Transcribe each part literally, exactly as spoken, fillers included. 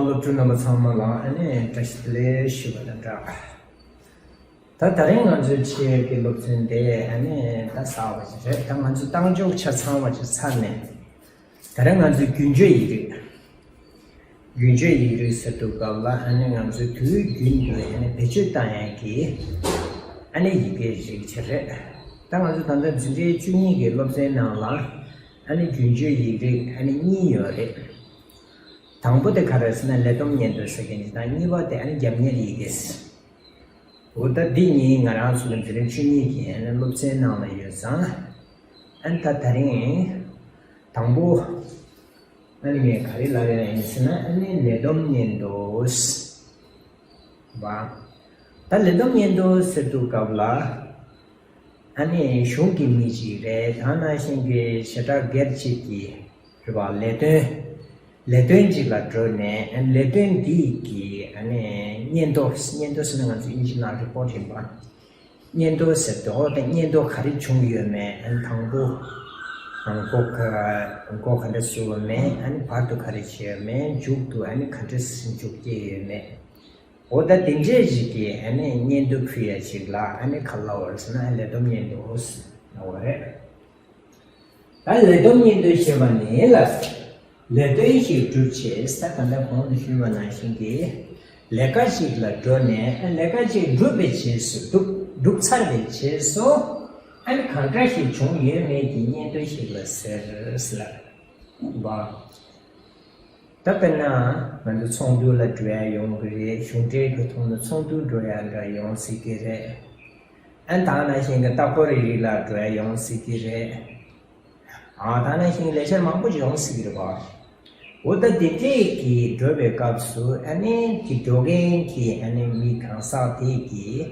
སློབ་ཕྲུག་རྣམ་པ་ཚང་མ་ལ་ཨ་ནི་བཀྲ་ཤིས་བདེ་ལེགས་ཞུ་བ་དང་སྦྲགས། ད་ད་རིང་ང་ཚོའི་ཆེད་ཀྱི་སློབ་ཚན་དེ་ཨ་ནི་ད་གསར་པ་ཞིག་རེད། ད་ང་ཚོ་རྟགས་འཇོག་ཆ་ཚང་བ་ཞིག་ཚར་ནས། ད་རིང་ང་ཚོའི་རྒྱུན་སྤྱོད་ཡིག་རིགས། རྒྱུན་སྤྱོད་ཡིག་རིགས་ཟེར་དུས་སྐབས་ལ་ཨ་ནི་ང་ཚོའི་དུས་རྒྱུན་དུ་ཨ་ནི་བེད་སྤྱོད་བཏང་ཡག་གི་ཨ་ནི་ཡི་གེ་རིགས་ཅིག་རེད། ད་ང་ཚོ་ད་ལྟ་འཛིན་གྲྭའི་བཅུ་གཉིས་ཀྱི་སློབ་ཚན་ནང་ལ་ཨ་ནི་རྒྱུན་སྤྱོད་ཡིག་རིགས་ཨ་ནི་གཉིས་ཡོད་རེད། དང་པོ་དེ་ག་རེ་ཟེར་ན་ལས་བསྡོམས་སྙན་ཐོ་ཟེར་མཁན་ཅིག་དང་། གཉིས་པ་དེ་ཨ་ནི་རྒྱབ་གཉེར་ཡི་གེ་ཟེར། འོ་ད་འདི་གཉིས་ང་རང་ཚོ་ལ་འཛིན་གྲྭ་བཅུ་གཉིས་ཀྱི་ཨ་ནི་སློབ་ཚན་ནང་ལ་ཡོད་ཙང་། ཨ་ནི་ད་ད་རིང་དང་པོ་ཨ་ནི་ངས་ག་རེ་ལབ་ཡོད་ཡིན་ཟེར་ན། ཨ་ནི་ལས་བསྡོམས་སྙན་ཐོ་ཟེར་བ། ད་ལས་བསྡོམས་སྙན་ཐོ་ཟེར་དུས་སྐབས་ལ། ཨ་ནི་གཞུང་གི་མི་ཅིག་རེད། ད་ནང་བཞིན་གྱི་བྱེ་བྲག་སྒེར་གཅིག་གི་རེད་བ། ལས་དོན། ལས་དོན་ཅིག་ལ་འགྲོ་ནས། ཨ་ནི་ལས་དོན་འདི་གི་ཨ་ནི་སྙན་ཐོ། སྙན་ཐོ་ཟེར་ན་ང་ཚོ་དབྱིན་ཇི་ནང་རི་པོར་ཊི་ཡིན་པ། སྙན་ཐོ་ཟེར་དུས། འོ་ད་སྙན་ཐོ་ག་རེ་བྱུང་ཡོད་མེད། ཨ་ནི་དང་པོ་ཨ་ནི་འགོ་ག་འགོ་ག་འདྲ་བཟོས་ཡོད་མེད། ཨ་ནི་བར་དུ་ག་རེ་བྱས་ཡོད་མེད། མཇུག་ཏུ་ཨ་ནི་ག་འདྲ་མཇུག་སྐྱེལ་ཡོད་མེད། འོ་ད་དེ་འདྲས་ཞིག་གི་ཨ་ནི་སྙན་ཐོ་ཕུལ་ཡ་ཞིག་ལ་ཨ་ནི་ག་ལབ་པ་རེད་ཟེར་ན། ལས་བསྡོམས་སྙན་ཐོ་ལབ་པ་རེད། ད་ལས་བསྡོམས་སྙན་ཐོ་ཞེས་པ་ནི་ལ། ལས་དོན་ཞིག་སྒྲུབ་ཆེད། ད་ད་ལྟ་གོང་དུ་ཞུས་པ་ནང་བཞིན་གྱི་ལས་ཀ་ཞིག་ལ་འགྲོ་ནས། ཨ་ལས་ཀ་ཞིག་སྒྲུབ་པའི་རྗེས་སུ། སྒྲུབ་སྒྲུབ་ཚར་བའི་རྗེས་སུ་ཨ་ནི་གང་འདྲ་ཞིག་བྱུང་ཡོད་མེད་ཀྱི་སྙན་ཐོ་ཞིག་ལ་ཟེར་ལ་བ། ད་དཔེར་ན་ང་ཚོ་ཚོགས་འདུ་ལ་འགྲོ་ཡ་ཡོང་གི་རེད། གཞུང་འབྲེལ་གྱི་ཐོག་ནས་ཚོགས་འདུ་འགྲོ་ཡ་འདྲ་ཡོང་སྲིད་ཀྱི་རེད། ཨ་ནི་ད་ནང་བཞིན་གྱི་ལྟ་སྐོར་རིགས་ལ་འགྲོ་ཡ་ཡོང་སྲིད་ཀྱི་རེད། ཨ་ད་ནང་བཞིན་ལས་འཆར་མང་པོ་ཅིག་ཡོང་སྲིད་ཀྱི་རེད་པ། འོ་ད་དེ་འདྲས་ཀྱི་འགྲོ་བའི་སྐབས་སུ་ཨ་ནི་དེ་འགྲོ་མཁན་གྱི་ཨ་ནི་མི་གང་ཟག་དེ་གིས།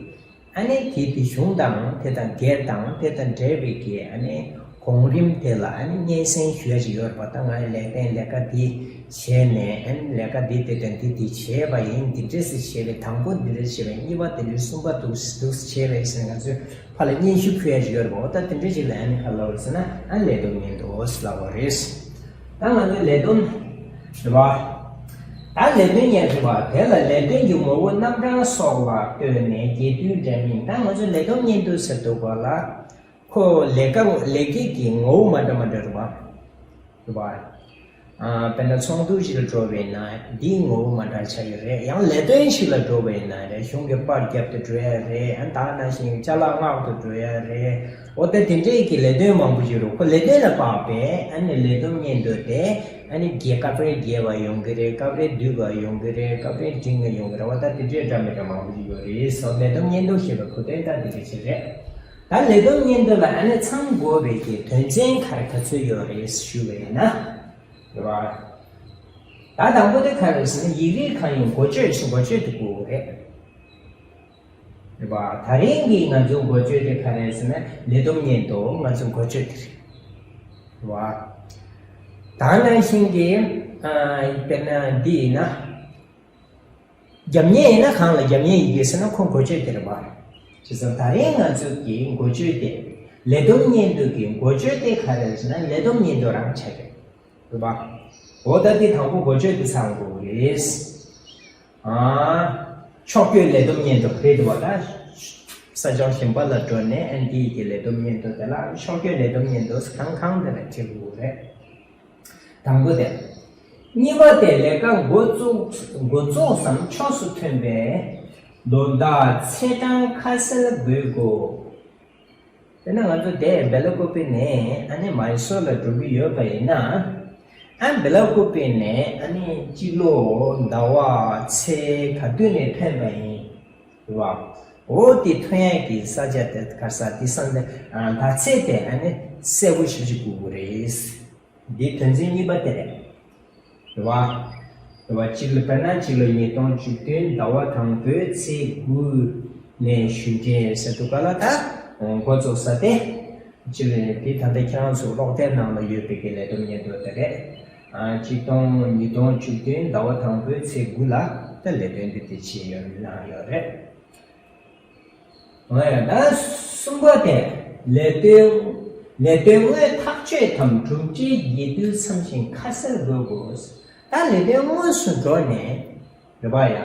ཨ་ནི་དེ་དེ་གཞུང་དང་དེ་དང་སྒེར་དང་དེ་དང་འབྲེལ་བའི་གི་ཨ་ནི་གོང་རིམ་དེ་ལ་ཨ་ནི་སྙན་སེང་ཞུ་ཡ་ཅིག་ཡོད་རེད་པ། ད་ང་ལས་ཀ་ལས་ཀ་འདི་བྱས་ནས། ཨ་ནི་ལས་ཀ་འདི་དེ་དང་འདི་འདི་བྱས་པ་ཡིན། འདི་འདྲས་སེ་བྱས་པས། དང་པོ་འདི་འདྲས་བྱས་པས། གཉིས་པ་འདི་འདྲས། གསུམ་པ་འདུག་འདུག་བྱས་པས་ཟེར་ནས་ང་ཚོས་ཕར་ལ་སྙན་ཞུ་ཕུལ་ཡ་ཅིག་ཡོད་རེད་པ། འོ་ད་དེ་འདྲས་ཅིག་ལ་ཨ་ནི་ག་ལབ་རེད་ཟེར་ན། ཨ་ནི་ལས་བསྡོམས་སྙན་ཐོ་ལབ་པ་རེད། ད་ང་ཚོའི་ལས་བསྡོམས་རེད་པ། ད་ལས་དོན་སྙན་ཐོ་བ་དེ་ལ་ལས་དོན་གྱི་ངོ་བོ་རྣམ་གྲངས་སོགས་ལ་ལྟོས་ནས་རྒྱས་བསྡུས་འདྲ་མིན། ད་ང་ཚོ་ལས་བསྡོམས་སྙན་ཐོ་ཟེར་འདུག་པ་ལ། ཁོ་ལས་ཀ་ལས་ཀའི་གི་ངོ་བོ་མ་འདྲ་མ་འདྲ་རེད་པ། རེད་པ། ཨ་དཔེར་ན་ཚོགས་འདུ་ཞིག་ལ་འགྲོ་བས་ན་འདིའི་ངོ་བོ་མ་འདྲ་ཆགས་ཀྱི་རེད། ཡང་ལས་དོན་ཞིག་ལ་འགྲོ་བས་ན་རེད། གཞུང་གི་པར་རྒྱབ་ཏུ་འགྲོ་ཡ་རེད། ཨ་ད་ནང་བཞིན་ཅ་ལག་མངགས་ཏུ་འགྲོ་ཡ་རེད། འོ་ད་དེ་འདྲའི་གི་ལས་དོན་མང་པོ་ཞིག་རེད། ཁོ་ལས་དོན་ལ་དཔག་པའི་ཨ་ནི་ལས་བསྡོམས་སྙན་ཐོ་དེ་ཨ་ནི་རྒྱས། སྐབས་རེ་རྒྱས་པ་ཡོང་གི་རེད། སྐབས་རེ་བསྡུས་པ་ཡོང་གི་རེད། སྐབས་རེ་འབྲིང་བ་ཡོང་གི་རེད། འོ་ད་དེ་འདྲའི་འདྲ་མི་འདྲ་མང་པོ་ཞིག་ཡོད་རེད། སོ་ལས་བསྡོམས་སྙན་ཐོ་ཞེས་པའི་གོ་དོན་ད་དེ་འདྲ་ཞིག་རེད། ད་ལས་བསྡོམས་སྙན་ཐོ་ལ་ཨ་ནི་ཚང་དགོས་པའི་གི་དོན་ཚན་ག་རེ་ག་ཚོད་ཡོད་རེད་ཞུས་པ་ཡིན་ན། རེད་པ། ད་དང་པོ་དེ་ག་རེ་ཟེར་ན་ཡིག་རིགས་གང་ཡིན་འགོ་བརྗོད་ཞིག་འགོ་བརྗོད་དེ་དགོས་རེད། རེད་པ། ད་རིང་གི་ང་ཚོའི་འགོ་བརྗོད་དེ་ག་རེ་ཟེར་ན་ལས་བསྡོམས་སྙན་ཐོ་ང་ཚོའི་འགོ་བརྗོད་དེ་རེད། རེད་པ། ད་ནང་བཞིན་གྱི་ཨ་དཔེར་ན་འདི་ཡིན་ན། རྒྱབ་གཉེར་ཡིན་ན་གང་ལ་རྒྱབ་གཉེར་ཡིན་གྱི་ཟེར་ན་ཁོ་འགོ་བརྗོད་དེ་རེད་པ། བྱས་ཙང་ད་རིང་ང་ཚོ་གི་འགོ་བརྗོད་དེ། ལས་བསྡོམས་སྙན་ཐོ་གི་འགོ་བརྗོད་དེ་ག་རེ་ཟེར་ན་ལས་བསྡོམས་སྙན་ཐོ་རང་ཆགས་ཀྱི་རེད་པ། འོ་ད་དེ་དང་པོ་འགོ་བརྗོད་དེ་ཚང་དགོས་རེད། ཨ། ཕྱོགས་བསྐྱོད་ལས་བསྡོམས་སྙན་ཐོ་རེད་འདུག་པ། ད་ས་ཕྱོགས་གཞན་པ་ལ་འགྲོ་ནས་ཨ་ནི་དེའི་གི་ལས་བསྡོམས་སྙན་ཐོ་དེ་ལ་ཕྱོགས་བསྐྱོད་ལས་བསྡོམས་སྙན་ཐོ་གང་གང་དེ་ལ་བྲིས་དགོས་རེད། དང་པོ་དེ། གཉིས་པ་དེ་ལས་ཀ་འགོ་བཙུགས་འགོ་བཙུགས་སམ་ཕྱོགས་སུ་ཐོན་པའི་ལོ་ཟླ་ཚེས་གྲངས་ཁ་གསལ་འགོད་དགོས། དེ་ན་ང་ཚོ་དེ་སྦེ་ལ་ཀོ་པི་ནས་ཨ་ནི་མའི་སོར་ལ་འགྲོ་གི་ཡོད་པ་ཡིན་ན། ཨ་སྦེ་ལ་ཀོ་པི་ནས་ཨ་ནི་སྤྱི་ལོ་ཟླ་བ་ཚེས་ག་དུས་ནས་ཐོན་པ་ཡིན། རེད་བ། འོ་དེ་ཐོན་ཡས་ཀྱི་ས་ཆ་དེ་ག་ས་དེ་ས་འདི་ཟླ་ཚེས་དེ་ཨ་ནི་གསལ་པོ་ཞིག་ཅིག་དགོས་ཀྱི་རེད། འདི་དོན་ཚན་གཉིས་པ་དེ་རེད། རེད་བ། རེད་བ། སྤྱི་ལོ་དཔེར་ན་སྤྱི་ལོ་ཉིས་སྟོང་བཅུ་བདུན་ཟླ་བ་དང་པོའི་ཚེས་དགུ་ནས་ཞུ་མཁན་ཟེར་དུས་ག་ལ་ད་འགོ་བཙུགས་ས་དེ། སྤྱི་ལོ་དེ་ད་ལྟ་ཁྱེད་རང་ཚོ་ཀློག་དེབ་ནང་ལ་ཡོད་པའི་གི་ལས་བསྡོམས་སྙན་ཐོ་དེ་རེད། ཨ་གཅིག་སྟོང་ཉིས་སྟོང་བཅུ་བདུན་ཟླ་བ་དང་པོའི་ཚེས་དགུ་ལ་ད་ལས་དོན་འདི་དེ་བྱས་ཡོད་གནང་ཡོད་རེད། ཨོ་ཡ། ད་གསུམ་པ་དེ་ལས་དོན་ལས་དོན་དངོས་ཐག་གཅོད་དམ་གྲུབ་འབྲས་རྒྱས་བསྡུས་འཚམས་ཤིང་ཁ་གསལ་དགོས་དགོས། ད་ ད་ལས་དོན་དངོས་སུ་འགྲོ་ནས་རེད་པ་ཡ།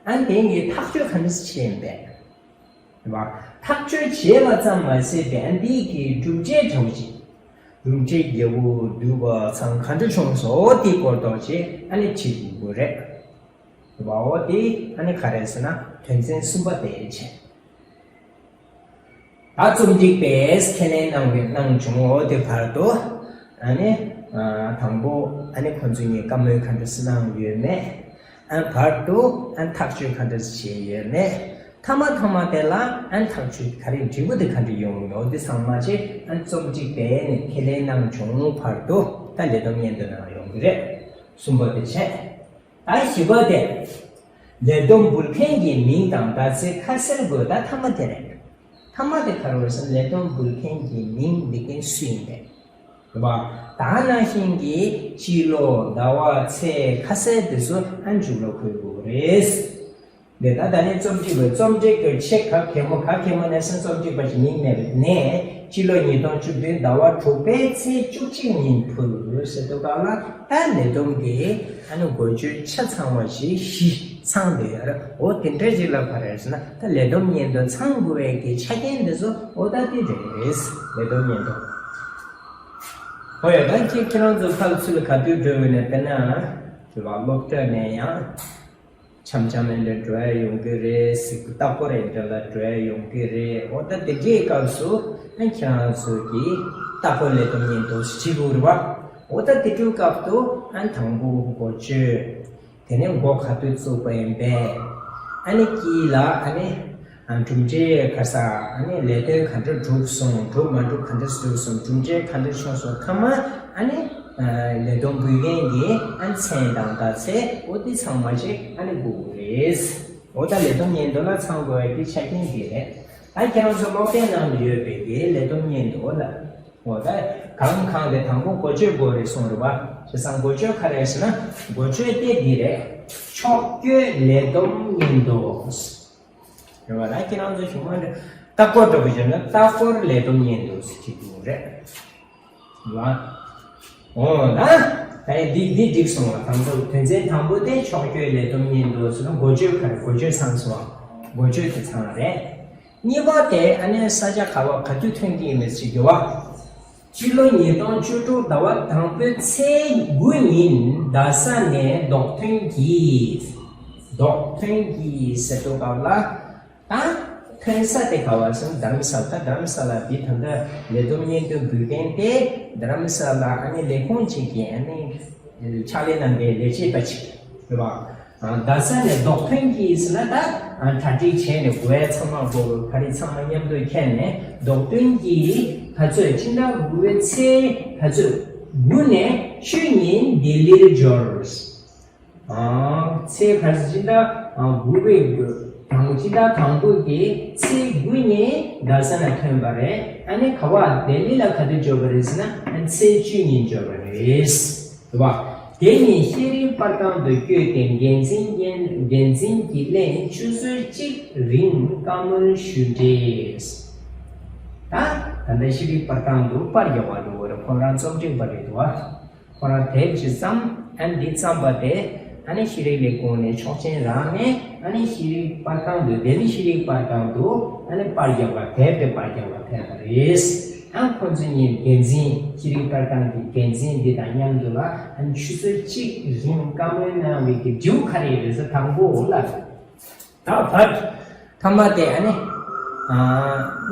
ཨ་དེ་གི་ཐག་གཅོད་ག་འདྲ་བྱེད་ཡིན་པས། རེད་པ། ཐག་གཅོད་བྱས་པ་ཙམ་མ་ཟད་པའི་ཨ་འདི་གི་གྲུབ་འབྲས་འདྲ་བོ་ཅིག་གྲུབ་འབྲས་རྒྱས་པོ་བསྡུས་པ་ཚང་ག་འདྲ་བྱུང་སོང་དེ་སྐོར་ཐོག་ཅིག་ཨ་ནི་བྲིས་དགོས་རེད། རེད་པ། འོ་དེ་ཨ་ནི་ག་རེ་ཟེར་ན་དོན་ཚན་གསུམ་པ་དེ་བྱས། ད་རྩོམ་སྒྲིག་པས་ཁས་ལེན་གནང་བའི་གནང་བྱུང་འོ་དེ་བར་དུ། ཨ་ནི། ཨ། དང་པོ་ཨ་ནི་ཁོང་ཚོ་གཉིས་བཀའ་མོལ་ག་འདྲ་སེ་གནང་ཡོད་མེད། ཨ་བར་དུ་ཨ་ཐག་གཅོད་ག་འདྲ་སེ་བྱས་ཡོད་མེད། མཐའ་མ་མཐའ་མ་དེ་ལ་ཨ་ཐག་གཅོད་ག་རེ་འབྲས་བུ་དེ་ག་འདྲ་ཡོང་ཡོད་དེ་ཚང་མ་ཅིག་ཨ་རྩོམ་སྒྲིག་པས་ནི་ཁས་ལེན་གནང་བྱུང་བར་དུ་ད་ལས་བསྡོམས་སྙན་ཐོ་ནང་ཡོང་གི་རེད། གསུམ་པ་དེ་བྱས། ད་བཞི་པ་དེ། ལས་བསྡོམས་འབུལ་མཁན་གྱི་མིང་དང་ཟླ་ཚེས་ཁ་གསལ་དགོས། ད་མཐའ་མ་དེ་རེད། མཐའ་མ་དེ་ག་རེ་རེད་ཟེར་ན་ལས་བསྡོམས་འབུལ་མཁན་གྱི་མིང་འབུལ་མཁན་སུ་ཡིན་པས། རེད་པ། ད་ནང་བཞིན་གྱི་སྤྱི་ལོ་ཟླ་བ་ཚེས་ཁ་གསལ་དེ་ཚོ་ཨ་མཇུག་ལ་འཁོད་དགོས་རེད། འདི་ད་ད་ནི་རྩོམ་སྒྲིག་པའི་རྩོམ་སྒྲིག་གི་ཆེད་ག་གེ་མོ་ག་གེ་མོ་ནས་སེམས་རྩོམ་སྒྲིག་པ་ཞིག་མིང་མེད་པའི་ནས་སྤྱི་ལོ་ཉིས་སྟོང་བཅུ་བདུན་ཟླ་བ་དྲུག་པའི་ཚེས་བཅུ་གཅིག་ཉིན་ཕུལ་ཟེར་དུས་སྐབས་ལ་ད་ལས་བསྡོམས་ཀྱི་ཨ་ནི་འགོ་བརྗོད་ཆ་ཚང་བ་ཞིག་བཞི་ཚང་བསྡད་ཡོད་རེད། འོ་དེ་འདྲ་ཞིག་ལ་ག་རེ་ཟེར་ན་ད་ལས་བསྡོམས་སྙན་ཐོ་ཚང་དགོས་པའི་གི་ཆ་རྐྱེན་འདི་ཚོ་འོ་ད་དེ་རེད། ལས་བསྡོམས་སྙན་ཐོ། འོ་ཡ་ད་ཁྱེད་ཁྱེད་རང་ཚོ་ཕར་ཚུར་ག་དུས་འགྲོ་བའི་ནས་དཔེར་ན་དེ་བ་སློབ་གྲྭ་ནས་ཡང་། འཆམ་འཆམ་འདྲ་འགྲོ་ཡ་ཡོང་གི་རེད། གཟིགས་ལྟ་སྐོར་འདྲ་ལ་འགྲོ་ཡ་ཡོང་གི་རེད། འོ་ད་དེ་འདྲའི་སྐབས་སུ་ཨ་ཁྱེད་རང་ཚོ་གིས་ལྟ་སྐོར་ལས་བསྡོམས་སྙན་ཐོ་ཞིག་བྲིས་དགོས་རེད་པ། འོ་ད་དེ་འདྲའི་སྐབས་སུ་ཨ་དང་པོ་འགོ་བརྗོད། དེ་ནས་འགོ་ག་དུས་བཙུགས་པ་ཡིན་པས། ཨ་ནི་དཀྱིལ་ལ་ཨ་ནི། ཨ་གྲུབ་འབྲས་ག་ས་ཨ་ནི་ལས་དོན་ག་འདྲ་གྲུབ་སོང་། གྲུབ་མ་གྲུབ་ག་འདྲ་གྲུབ་སོང་། གྲུབ་འབྲས་ག་འདྲ་བྱུང་སོང་། མཐའ་མ་ཨ་ནི་ལས་བསྡོམས་འབུལ་མཁན་གྱི་ཨ་མཚན་དང་ཟླ་ཚེས་འོ་དེ་ཚང་མ་ཞིག་ཨ་ནི་དགོས་ཀྱི་རེད། འོ་ད་ལས་བསྡོམས་སྙན་ཐོ་ལ་ཚང་དགོས་པའི་དེ་ཆ་རྐྱེན་དེ་རེད། ད་ཁྱེད་རང་ཚོ་སློབ་དེབ་ནང་ལ་ཡོད་པའི་གི་ལས་བསྡོམས་སྙན་ཐོ་ལ། འོ་ད་གང་གང་དེ་དང་པོ་འགོ་བརྗོད་དགོས་རེད་གསུངས་རེད་པ། བྱས་ཙང་འགོ་བརྗོད་ག་རེ་ཟེར་ན་འགོ་བརྗོད་དེ་འདི་རེད། ཕྱོགས་བསྐྱོད་ལས་བསྡོམས་སྙན་ཐོ། རེད་བ། ད་ཁྱེད་རང་ཚོ་གཞུང་མ་འདྲ་ལྟ་སྐོར་འགྲོ་གི་བྱས་ན་ལྟ་སྐོར་ལས་བསྡོམས་སྙན་ཐོ་ཟེར་གྱི་འདུག་རེད་བ། འོ་ན་ད་འདི་འདི་འགྲིག་སོང་བ། དང་པོ་དོན་ཚན་དང་པོ་དེ་ཕྱོགས་བསྐྱོད་ལས་བསྡོམས་སྙན་ཐོ་ཟེར་ན་འགོ་བརྗོད་ག་རེ། འགོ་བརྗོད་ཚང་སོང་བ། འགོ་བརྗོད་དེ་ཚང་རེད། གཉིས་པ་དེ་ཨ་ནི་ས་ཆ་ག་བ་ག་དུས་ཐོན་གྱི་ཡིན་མེད་ཟེར་གྱི་བ། སྤྱི་ལོ་ཉིས་སྟོང་བཅུ་དྲུག་ཟླ་བ་དང་པོའི་ཚེས་དགུ་ཉིན་རྡ་ས་ནས་རྡོག་ཐོན་གྱིས། རྡོག་ཐོན་གྱིས་ཟེར་དུས་སྐབས་ལ། ད་ཐོན་ས་དེ་ག་བ་སོང་། རྡ་རམ་ས་ལ། ད་རྡ་རམ་ས་ལ་འདི་ད་ལྟ་ལས་བསྡོམས་སྙན་ཐོ་འབུལ་མཁན་དེ་རྡ་རམ་ས་ལ་ཨ་ནི་ལས་ཁུངས་གཅིག་གི་ཨ་ནི་ཕྱག་ལས་གནང་མཁན་ལས་བྱེད་པ་ཅིག་རེད་བ། རྡ་ས་ནས་རྡོག་ཐོན་གྱིས་ཟེར་ན་ད་གྲ་སྒྲིག་བྱས་ནས་དགོས་ཡ་ཚང་མ་དགོས་ག་རེ་ཚང་མ་མཉམ་དུ་ཁྱེར་ནས་རྡོག་ཐོན་གྱིས་ད་ཚོད་ཕྱི་ཟླ་དགུ་པའི་ཚེས་ད་ཚོད་དགུ་ནས་བཅུ་ཉིན་ལྡི་ལིར་འབྱོར། ཚེས་ག་ཚོད་ཕྱི་ཟླ་དགུ་པའི་དང་ཕྱི་ཟླ་དང་པོ་གི་ཚེས་དགུ་ཉིན་རྡ་ས་ནས་ཐོན་པ་རེད། ཨ་ནི་ག་བ་ལྡི་ལི་ལ་ག་དུས་འབྱོར་པ་རེད་ཟེར་ན་ཚེས་བཅུ་ཉིན་འབྱོར་པ་རེད། རེད་བ། དེ་ནས་ཤེས་རིག་པར་ཁང་དུ་བསྐྱོད་དེ་འགན་འཛིན་འགན་འཛིན་གྱིས་ལན་ཆུ་ཚོད་གཅིག་རིང་བཀའ་མོལ་ཞུས་འབྲས། ད་ད་ལྟ་ཤེས་རིག་པར་ཁང་དུ་པར་རྒྱག་པ་འགྲོ་བ་རེད། ཁོང་རང་རྩོམ་སྒྲིག་པ་རེད་འདུག་བ། ཁོང་རང་དེབ་ཅིག་བརྩམས། ཨ་ནི་འདི་བརྩམས་པ་དེ་ཨ་ནི་ཤེས་རིག་ལས་ཁུངས་ནས་ཆོག་མཆན་རག་ནས་ཨ་ནི་ཤེས་རིག་པར་ཁང་དུ་ལྡི་ལི་ཤེས་རིག་པར་ཁང་དུ་ཨ་ནི་པར་རྒྱག་པ། དེབ་དེ་པར་རྒྱག་པ་ཕེབས་པ་རེད། ཨ་ཁོང་ཚོ་གཉིས་འགན་འཛིན། ཤེས་རིག་པར་ཁང་གི་འགན་འཛིན་འདི་དང་མཉམ་དུ་ལ་ཨ་ནི་ཆུ་ཚོད་གཅིག་རིང་བཀའ་མོལ་གནང་བའི་གི་འབྲས་བུ་ག་རེ་རེད་ཟེར། དང་པོ་ལ། ད་བར་མཐའ་མ་དེ་ཨ་ནི། ཨ་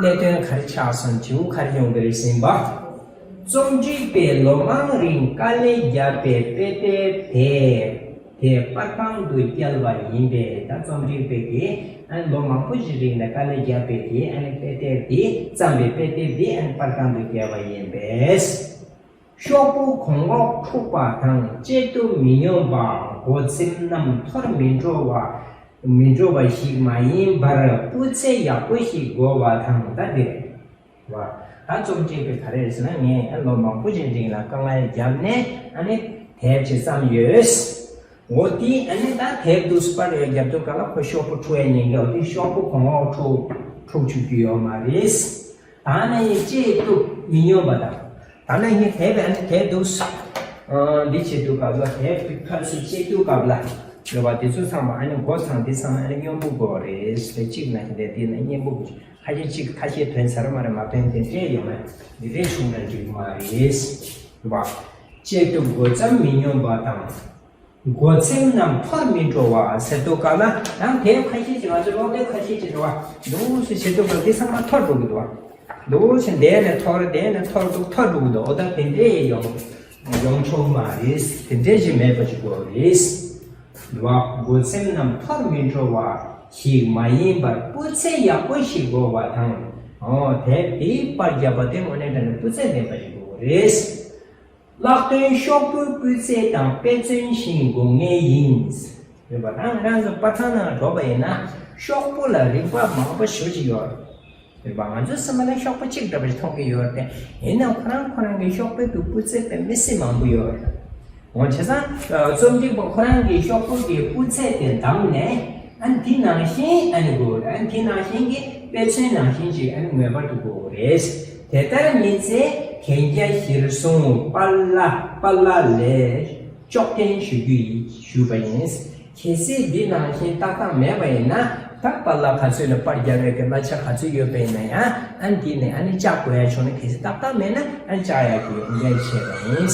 གནད་དོན་ག་རེ་ཆགས་སོང་། འབྲས་བུ་ག་རེ་ཡོང་གི་རེད་ཟེར་བ། རྩོམ་སྒྲིག་པས་ལོ་མང་རིང་དཀའ་ལས་བརྒྱབ་པའི་དཔེ་དེབ་དེ་དེ་པར་ཁང་དུ་བསྐྱལ་བ་ཡིན་པས། ད་རྩོམ་སྒྲིག་པས་ཀྱིས་ཨ་ནི་ལོ་མང་པོ་ཞིག་རིང་ལ་དཀའ་ལས་བརྒྱབ་པའི་དེ་ཨ་ནི་དཔེ་དེབ་དེ་བརྩམས་པའི་དཔེ་དེབ་དེ་ཨ་ནི་པར་ཁང་དུ་བསྐྱལ་བ་ཡིན་པས། ཤོག་བུ་གོང་འོག་འཁྲུགས་པ་དང་བཅད་དུ་མི་སྙོམས་པ། མགོ་ཚེམ་རྣམས་འཐོར་མི་འགྲོ་བ། མི་འགྲོ་བ་ཞིག་མ་ཡིན་པར་སྤུས་ཚད་ཡག་པོ་ཞིག་དགོས་པ་དང་། ད་འདི་རེད་བ། ད་རྩོམ་སྒྲིག་པས་ག་རེ་ཟེར་ན། ངས་ལོ་མང་པོ་ཞིག་རིང་ལ་དཀའ་ངལ་བརྒྱབ་ནས་ཨ་ནི་དེབ་ཅིག་བརྩམས་ཡོད། འོ་དེ་ཨ་ནི་ད་དེབ་འདུག་སེ་པར་རྒྱབ་དུས་སྐབས་ལ་ཁོ་ཤོག་བུ་འཁྲུག་ཡ་ཉེན་ཁ། འོ་དེ་ཤོག་བུ་གོང་འོག་འཁྲུག་འཁྲུག་བཅུག་རྒྱུ་ཡོད་མ་རེད། ད་ནི་བཅད་དུ་མི་སྙོམས་པ་དང་། ད་ནི་ངས་དེབ་ཨ་ནི་དེབ་འདུག་སེ་ འདི་བྱེད་དུས་སྐབས་ལ་དེ་ཕར་ཚུར་བྱེད་དུས་སྐབས་ལ་རེད་བ། དེ་ཚོ་ཚང་མ་ཨ་ནི་མགོ་ཚང་འདི་ཚང་མ་ཨ་ནི་སྙོམས་པོ་དགོས་རེད། དེ་གཅིག་ན་དེ་དེ་ན་སྙོམས་པོ་དགོས། ཁ་ཤས་གཅིག་ཁ་ཤས་ཐོན་ཚར་མ་རེད། མ་ཐོན་དེ་འདྲས་ཡོད་མ་རེད། འདི་འདྲས་བྱུང་ན་འགྲིག་མ་རེད། རེད་བ། བྱེད་དུས་མགོ་ཙམ་མི་སྙོམས་པ་དང་། མགོ་ཚེམས་རྣམས་འཐོར་མི་འགྲོ་བ་ཟེར་དུས་སྐབས་ལ་ཡང་དེ་ཁ་ཤས་ཀྱི་ང་ཚོ་སློབ་དེབ་ཁ་ཤས་ཀྱི་རེད་བ། འདུག་སེ་བྱེད་དུས་སྐབས་དེ་ཚང་མ་འཐོར་འགྲོ་གི་འདུག་བ། འདུག་སེ་འདས་ནས་འཐོར་འདས་ནས་འཐོར་འདུག་འཐོར་འགྲོ་གི་འདུག་འོ་ད་དེ་འདྲས་ཡོང་ཡོང་ཆོག་མ་རེད། དེ་འདྲས་ཞིག་མེད་པ་ཞིག་དགོས་རེད། འདུག་བ། མགོ་ཚེམས་རྣམས་འཐོར་མི་འགྲོ་བ་ཞིག་མ་ཡིན་པར་སྤུས་ཚད་ཡག་པོ་ཞིག་དགོས་པ་དང་། འོ་དེ་དེའི་པར་རྒྱབ་པ་དེ་དངོས་གནས་དྲང་གནས་སྤུས་ཚད་ལྡན་པ་ཞིག་དགོས་རེད། ལྷག་དོན་ཤོག་བུའི་སྤུས་ཚད་དང་དཔེ་མཚོན་བཞིན་དགོས་ངེས་ཡིན། རེད་པ། ད་ང་རང་ཚོ་པར་ཁང་ནང་འགྲོ་བ་ཡིན་ན་ཤོག་བུ་ལ་རིགས་པ་མང་པོ་ཞེ་པོ་ཅིག་ཡོད་རེད། རེད་པ། ང་ཚོའི་སེམས་པ་ལ་ཤོག་བུ་གཅིག་འདྲ་པོ་ཞིག་མཐོང་གི་ཡོད་རེད་དེ། ཡིན་ནའང་ཁོ་རང་ཁོ་རང་གི་ཤོག་བུ་གི་སྤུས་ཚད་དཔེ་མི་སྲིད་མང་པོ་ཡོད་རེད། འོ་བྱས་ཙང་རྩོམ་སྒྲིག་པ་ཁོ་རང་གི་ཤོག་བུ་གི་སྤུས་ཚད་དེ་འདང་ནས། ཨ་ནི་དེ་ནང་བཞིན་ཨ་ནི་དགོས་རེད། ཨ་ནི་དེ་ནང་བཞིན་གྱི་དཔེ་མཚོན་ནང་བཞིན་ཅིག་ཨ་ནི་ངེས་པར་དུ་དགོས་རེད། དེ་ལྟར་མིན་ཚེ་གན་རྒྱ་གཞིར་བཟུང་པཱ་ལགས་པཱ་ལགས་ལ་ལྕོགས་འཐེན་ཞུ་རྒྱུ་ཡིན་ཞུས་པ་ཡིན། གལ་སྲིད་འདི་ནང་བཞིན་ཏག་ཏག་མེད་པ་ཡིན་ན། ད་པཱ་ལགས་ག་ཚོད་ནས་པར་རྒྱབ་ཡག་གི་གླ་ཆ་ག་ཚོད་ཡོད་པ་ཡིན་ན་ཡང་། ཨ་ནི་འདི་ནས་ཨ་ནི་བཅག་དགོས་ཡ་བྱུང་ན། གལ་སྲིད་ཏག་ཏག་མེད་ན་ཨ་ནི་བཅག་ཡག་གི་ཡོན་ཏན་བྱས་པ་ཡིན།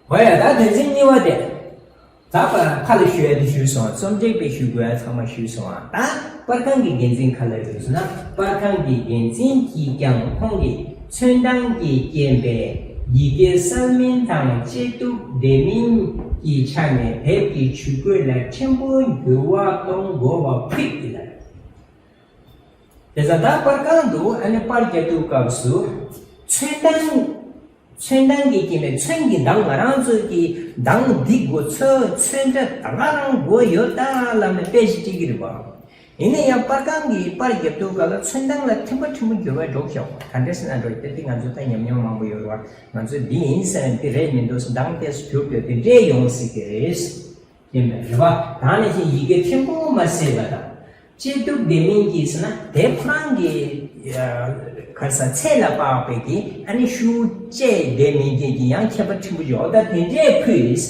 འོ་ཡ། ད་དོན་ཚན་གཉིས་པ་དེ། ད་པར་ཁ་ལ་ཞུ་ཡ་དེ་ཞུས་སོང་། རྩོམ་སྒྲིག་པས་ཞུ་དགོས་ཡ་ཚང་མ་ཞུས་སོང་ཨ། ད་པར་ཁང་གི་འགན་འཛིན་ག་ལ་ཡོད་ཟེར་ན། པར་ཁང་གི་འགན་འཛིན་གྱིས་ཀྱང་ཁོང་གི་ཚོན་མདངས་ཀྱི་རྐྱེན་པས་ཡི་གེ་གསལ་མིན་དང་བཅད་གཏུབ་བདེ་མིན་གྱི་ཆ་ནས་དེབ་ཀྱི་ཇུས་འགོད་ལ་ཕྲན་བུ་འགྱུར་བ་གཏོང་དགོས་པ་ཕུད་ཡོད། དེ་ཙང་ད་པར་ཁང་དུ་ཨ་ནི་པར་རྒྱག་དུས་སྐབས་སུ་ཚོན་མདངས། ཚོན་མདངས་ཀྱི་རྐྱེན་པས་ཚོན་གྱི་མདངས། ང་རང་ཚོ་གི་མདངས་འདི་དགོས། ཚོན་ཚོན་ཁྲ་ད་ག་རང་དགོས་ཡོད་ད་ལབ་ནས་དཔེ་ཞིག་བྲིས་ཀྱི་རེད་པ། ཡིན་ན་ཡང་པར་ཁང་གི་པར་རྒྱབ་དུས་སྐབས་ལ་ཚོན་མདངས་ལ་ཐིམ་པ་ཐིམ་པོ་འགྱུར་བ་འགྲོ་ཤོག་ག་འདྲ་ཟེར་ན་འགྲོ་དེ་འདི་ང་ཚོ་ད་ཉམས་མྱོང་མང་པོ་ཡོད་རེད་བ། ང་ཚོ་འདི་ཡིན་ཟེར་ན་འདི་རེད་མི་འདུག་མདངས་ཏོག་ཙམ་འགྱུར་དགོས་དེ་འདྲས་ཡོང་སྲིད་ཀྱི་རེད། ཡིན་པས་རེད་བ། ད་ནང་བཞིན་ཡི་གེ་ཐིམ་པོ་མ་གསལ་བ་དང་། བཅད་གཏུབ་བདེ་མིན་གྱི་ཟེར་ན་དེབ་ཁོ་རང་གི་ག་རེ་ཟེར་ཚད་ལ་དཔག་པའི་གི་ཨ་ནི་ཤུགས་བཅད་བདེ་མིན་གྱི་གི་ཡང་ཁྱད་པར་ཕྲན་བུ་ཡོད། ད་དེ་འདྲས་